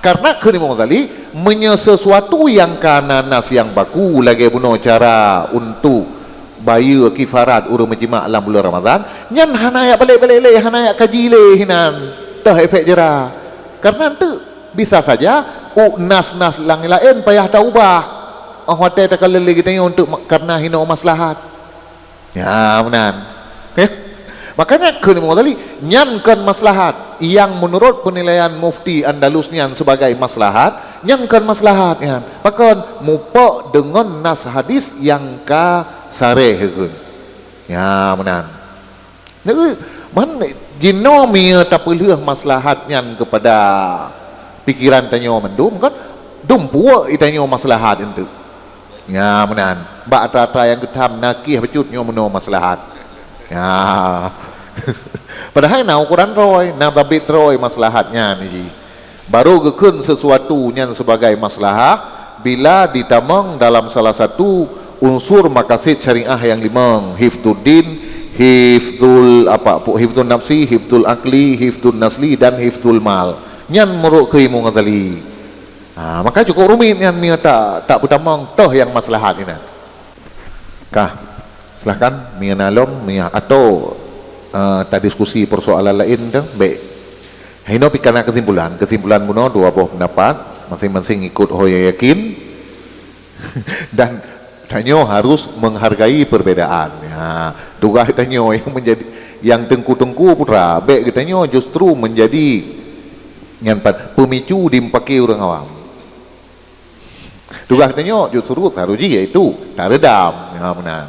karena kheun Imam Ghazali, meunyoe sesuatu nyang ka na nas nyang baku lagée bunoe cara untuk bayeue kifarat ureuëng meujimak lam buleuen Ramadhan, nyan hana jak balek-balek lé, hana jak kaji lé hinan, toh efek jera. Karena enteuk bisa saja u nas-nas nyang laén payah taubah. Oh watée takalon lé geutanyoe untuk ma-, karena hinoe maslahat. Ya, meunan. Ya. Makanya kheun Imam Ghazali, nyan kon maslahat. Yang menurut penilaian Mufti Andalus nyan sebagai maslahat, nyan kon maslahat nyan. Pakon? Mupok deungon nas hadis nyang ka sareh kheun. Ya, meunan. Neu, man jinoe meunyoe tapeulheueh maslahat nyan kepada pikiran tanyoe mandum, kan? Dumpuek tanyoe maslahat enteuk. Ya, meunan. Bak atra-atra nyang geutham na kieh bacut nyoe meunoe maslahat. Ya. Padahai na ukoran droe, na tabit droe maslahat nyan ji. Baru geukheun sesuatu nyan sebagai maslahah bila ditamong dalam salah satu unsur makasid syariah nyang limong, hifdzuddin, hifdzul apa, hifdzun nafsi, hifdzul akli, hifdzun nasli, dan hifdzul mal. Nyan meurok keu Imam Ghazali. Ha, maka cukup rumit nyan meunyoe tak, tak peutamong toh nyang maslahat inan. Kah, silahkan meunyoe na lom, meunyoe atau, eh, tadiskusi persoalan laén tu, baik. Hinoe pih ka na kesimpulan. Kesimpulan bunoe dua boh pendapat, masing-masing ikut ho nyang yakin. Dan tanyoe harus menghargai perbedaan. Ya, tugaih tanyoe nyang menjadi, nyang teungku-teungku putra, baik geutanyoe justru menjadi nyan pat pemicu dimupake ureuëng awam. Tugaih tanyoe justru saroe jih yaitu tareudam. Ya, meunan.